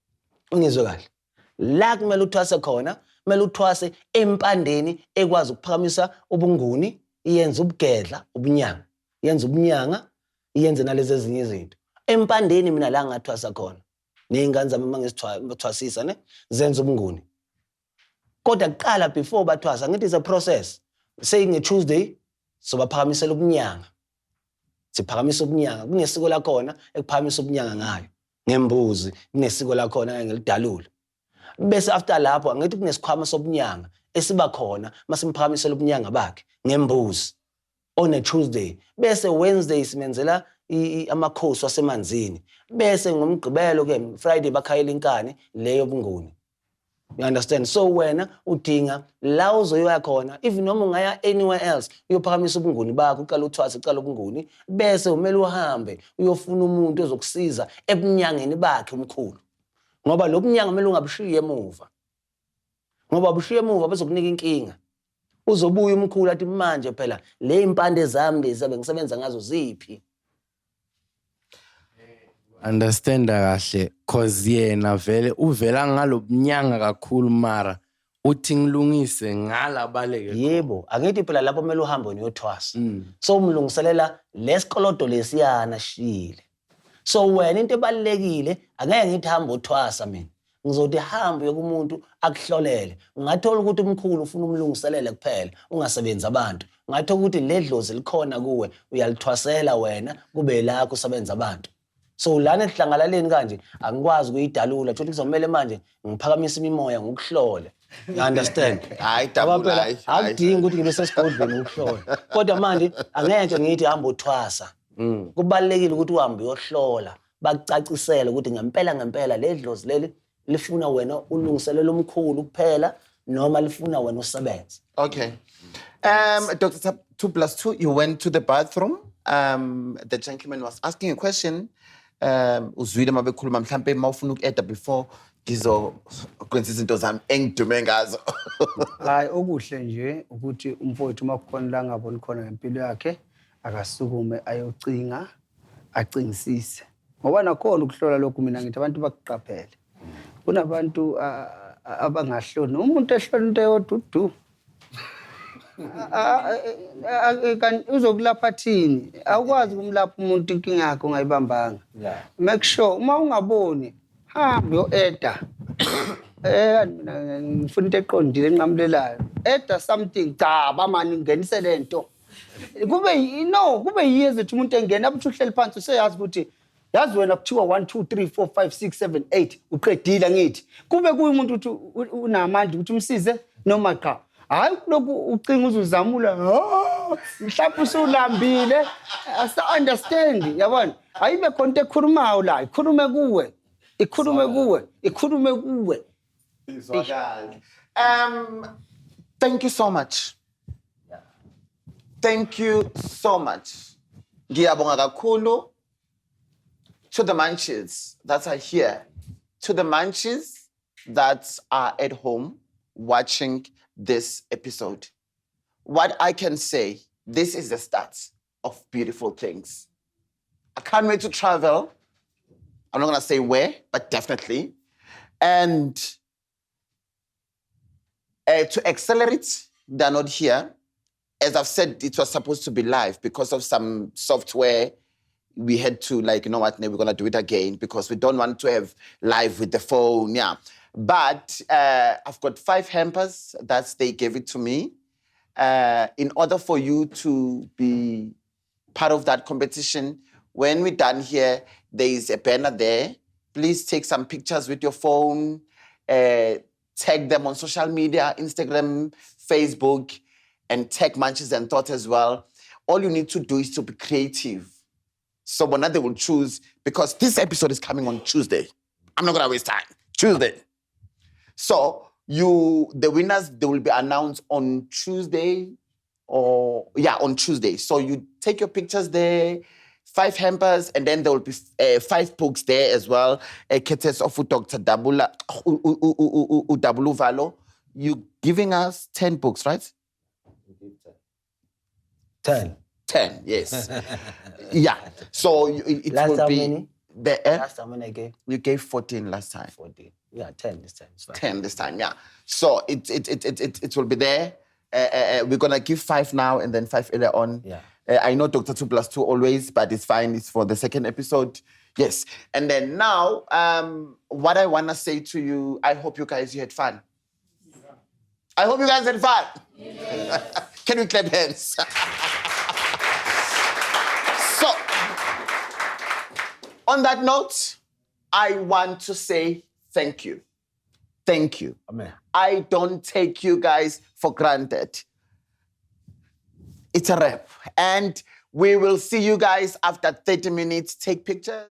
S4: ungizwe kahle, la kumele uthwase khona, kumele uthwase empandeni ekwazi ukuphakamisa ubunguni, iyenze ubugedla, ubunyanga, yenze ubunyanga, iyenze nalezi ezinye izinto. Empandeni mina la ngathwasa khona ney'ngane zami, uma ngizithwasisa ne, zenza ubunguni. Kodwa kuqala before bathwasa, ngithi it's a process. Say nge-Tuesday sobaphakamisela ubunyanga, siphakamisa ubunyanga, kunesiko lakhona ekuphakamisa ubunyanga ngayo ngembuzi, kunesiko lakhona ngeke ngilidalule. Bese after lapho, angithi kunesikhwama sobunyanga esiba khona masimphakamisela ubunyanga bakhe ngembuzi on a Tuesday. Bese Wednesday simenzela amakhosi wasemanzini. Bese ngomgqibelo ke, Friday, bakhayela inkani leyo bunguni, you understand? So wena udinga la uzoyoya khona, even noma ungaya anywhere else uyophakamisa ubunguni bakho, uqala uthwase, uqala ubunguni, bese umele uhambe uyofuna umuntu ozokusiza ebunyangeni bakhe umkhulu, ngoba lo bunyanga kumele ungabushiyi emuva, ngoba bushiye emuva bezokunika inkinga. Uzobuya umkhulu athi manje phela le impande zami lezi abengisebenza ngazo ziphi?
S2: Understanda kahle, cause yena vele uvela ngalobunyanga kakhulu, mara uthi ngilungise ngalabaleke.
S4: Yebo, angithi phela lapho kumele uhambe wena uyothwasa, so umlungiselela lesikolodo lesiyana shiyile. So wena into ebalulekile, angeke ngithi hamba uthwasa, mina ngizothi hamba uye kumuntu akuhlolele. Ungathola ukuthi umkhulu ufuna umlungiselele kuphela, ungasebenzi abantu. Ungathola ukuthi le dlozi likhona kuwe, uyalithwasela wena, kube lakho, usebenza abantu. So lana ehlangalaleni kanje angikwazi ukuyidalula, thothi kuzomele manje ngiphakamise imimoya ngokuhlole, you understand?
S1: Hayi,
S4: Ngoba
S1: Dabula,
S4: phela
S1: hayi, hayi.
S4: akudingi ukuthi ngibe sesigodlweni ukuhlola. Kodwa manje angeke ngithi hamba uthwasa. Kubalulekile ukuthi uhambe uyohlola, bakucacisele ukuthi ngempela ngempela le dlozi leli lifuna wena ulungiselele umkhulu kuphela noma lifuna wena usebenze.
S1: Okay. Dr. Tap, 2+2, you went to the bathroom. The gentleman was asking a question. Uzwile mabekhuluma, mhlampe mawufuna uku-adda before ngizokwenza izinto zami engidume ngazo.
S3: Hayi, okuhle nje ukuthi umfowethu uma kukhona la angaboni khona ngempilo yakhe, akasukume ayocinga, acingisise, ngoba nakhona ukuhlola lokhu mina ngithi abantu bakuqaphele. Kunabantu abangahloli, noma umuntu ehlola into eyodwa udu kanti uzokulapha thini? Awukwazi ukumlapha umuntu inkinga yakhe ungayibambanga. Make sure uma ungaboni, hamba uyo-adda. Mina ngifuna into eqondile enqamulelayo. Adda something, gcaba mani, ngenise le nto. Kube no, kube yiyo ezothi umuntu engena abuthi uhleli phansi useyazi ukuthi yazi wena kuthiwa 1 2 3 4 5 6 7 8 uqedile ngithi. Kube kuyi umuntu ukuthi unamandla ukuthi umsize noma cha. Hayi, lokhu ucinga uzuzamula, "Ah, mhlawumbe usulambile asa understand, yabona. Ayibe khona into ekhulumayo la, ikhulume kuwe, ikhulume kuwe, ikhulume kuwe."
S1: Izwakale. Thank you so much. Thank you so much. Ngiyabonga kakhulu to the munchies that are here, to the munchies that are at home watching this episode. What I can say, this is the start of beautiful things. I can't wait to travel. I'm not gonna say where, but definitely. And to accelerate, they're not here. As I've said, it was supposed to be live. Because of some software, we had to, like, you know what, we're gonna do it again because we don't want to have live with the phone, yeah. But I've got 5 hampers that they gave it to me. In order for you to be part of that competition, when we're done here, there is a banner there. Please take some pictures with your phone, tag them on social media, Instagram, Facebook, and tag Munchies and Thought as well. All you need to do is to be creative. So when they will choose, because this episode is coming on Tuesday. I'm not gonna waste time. Tuesday. So the winners, they will be announced on Tuesday, or yeah, on Tuesday. So you take your pictures there, 5 hampers, and then there will be 5 books there as well. Courtesy of Dr. Dabula, Dabuluvalo. You giving us 10 books, right?
S4: 10.
S1: 10, yes. Yeah. So it
S4: Last
S1: will
S4: time
S1: be
S4: many?
S1: The,
S4: Last time when I gave?
S1: You gave 14 last time.
S4: 14. Yeah, 10 this time. It's fine.
S1: 10 this time, yeah. So it will be there. We're gonna give 5 now and then 5 earlier on.
S4: Yeah.
S1: I know Dr. 2 plus 2 always, but it's fine. It's for the second episode. Yes. And then now, what I want to say to you, I hope you guys you had fun. I hope you guys had fun.
S4: Yeah.
S1: Can we clap hands? So, on that note, I want to say thank you. Thank you.
S4: Amen.
S1: I don't take you guys for granted. It's a wrap. And we will see you guys after 30 minutes. Take pictures.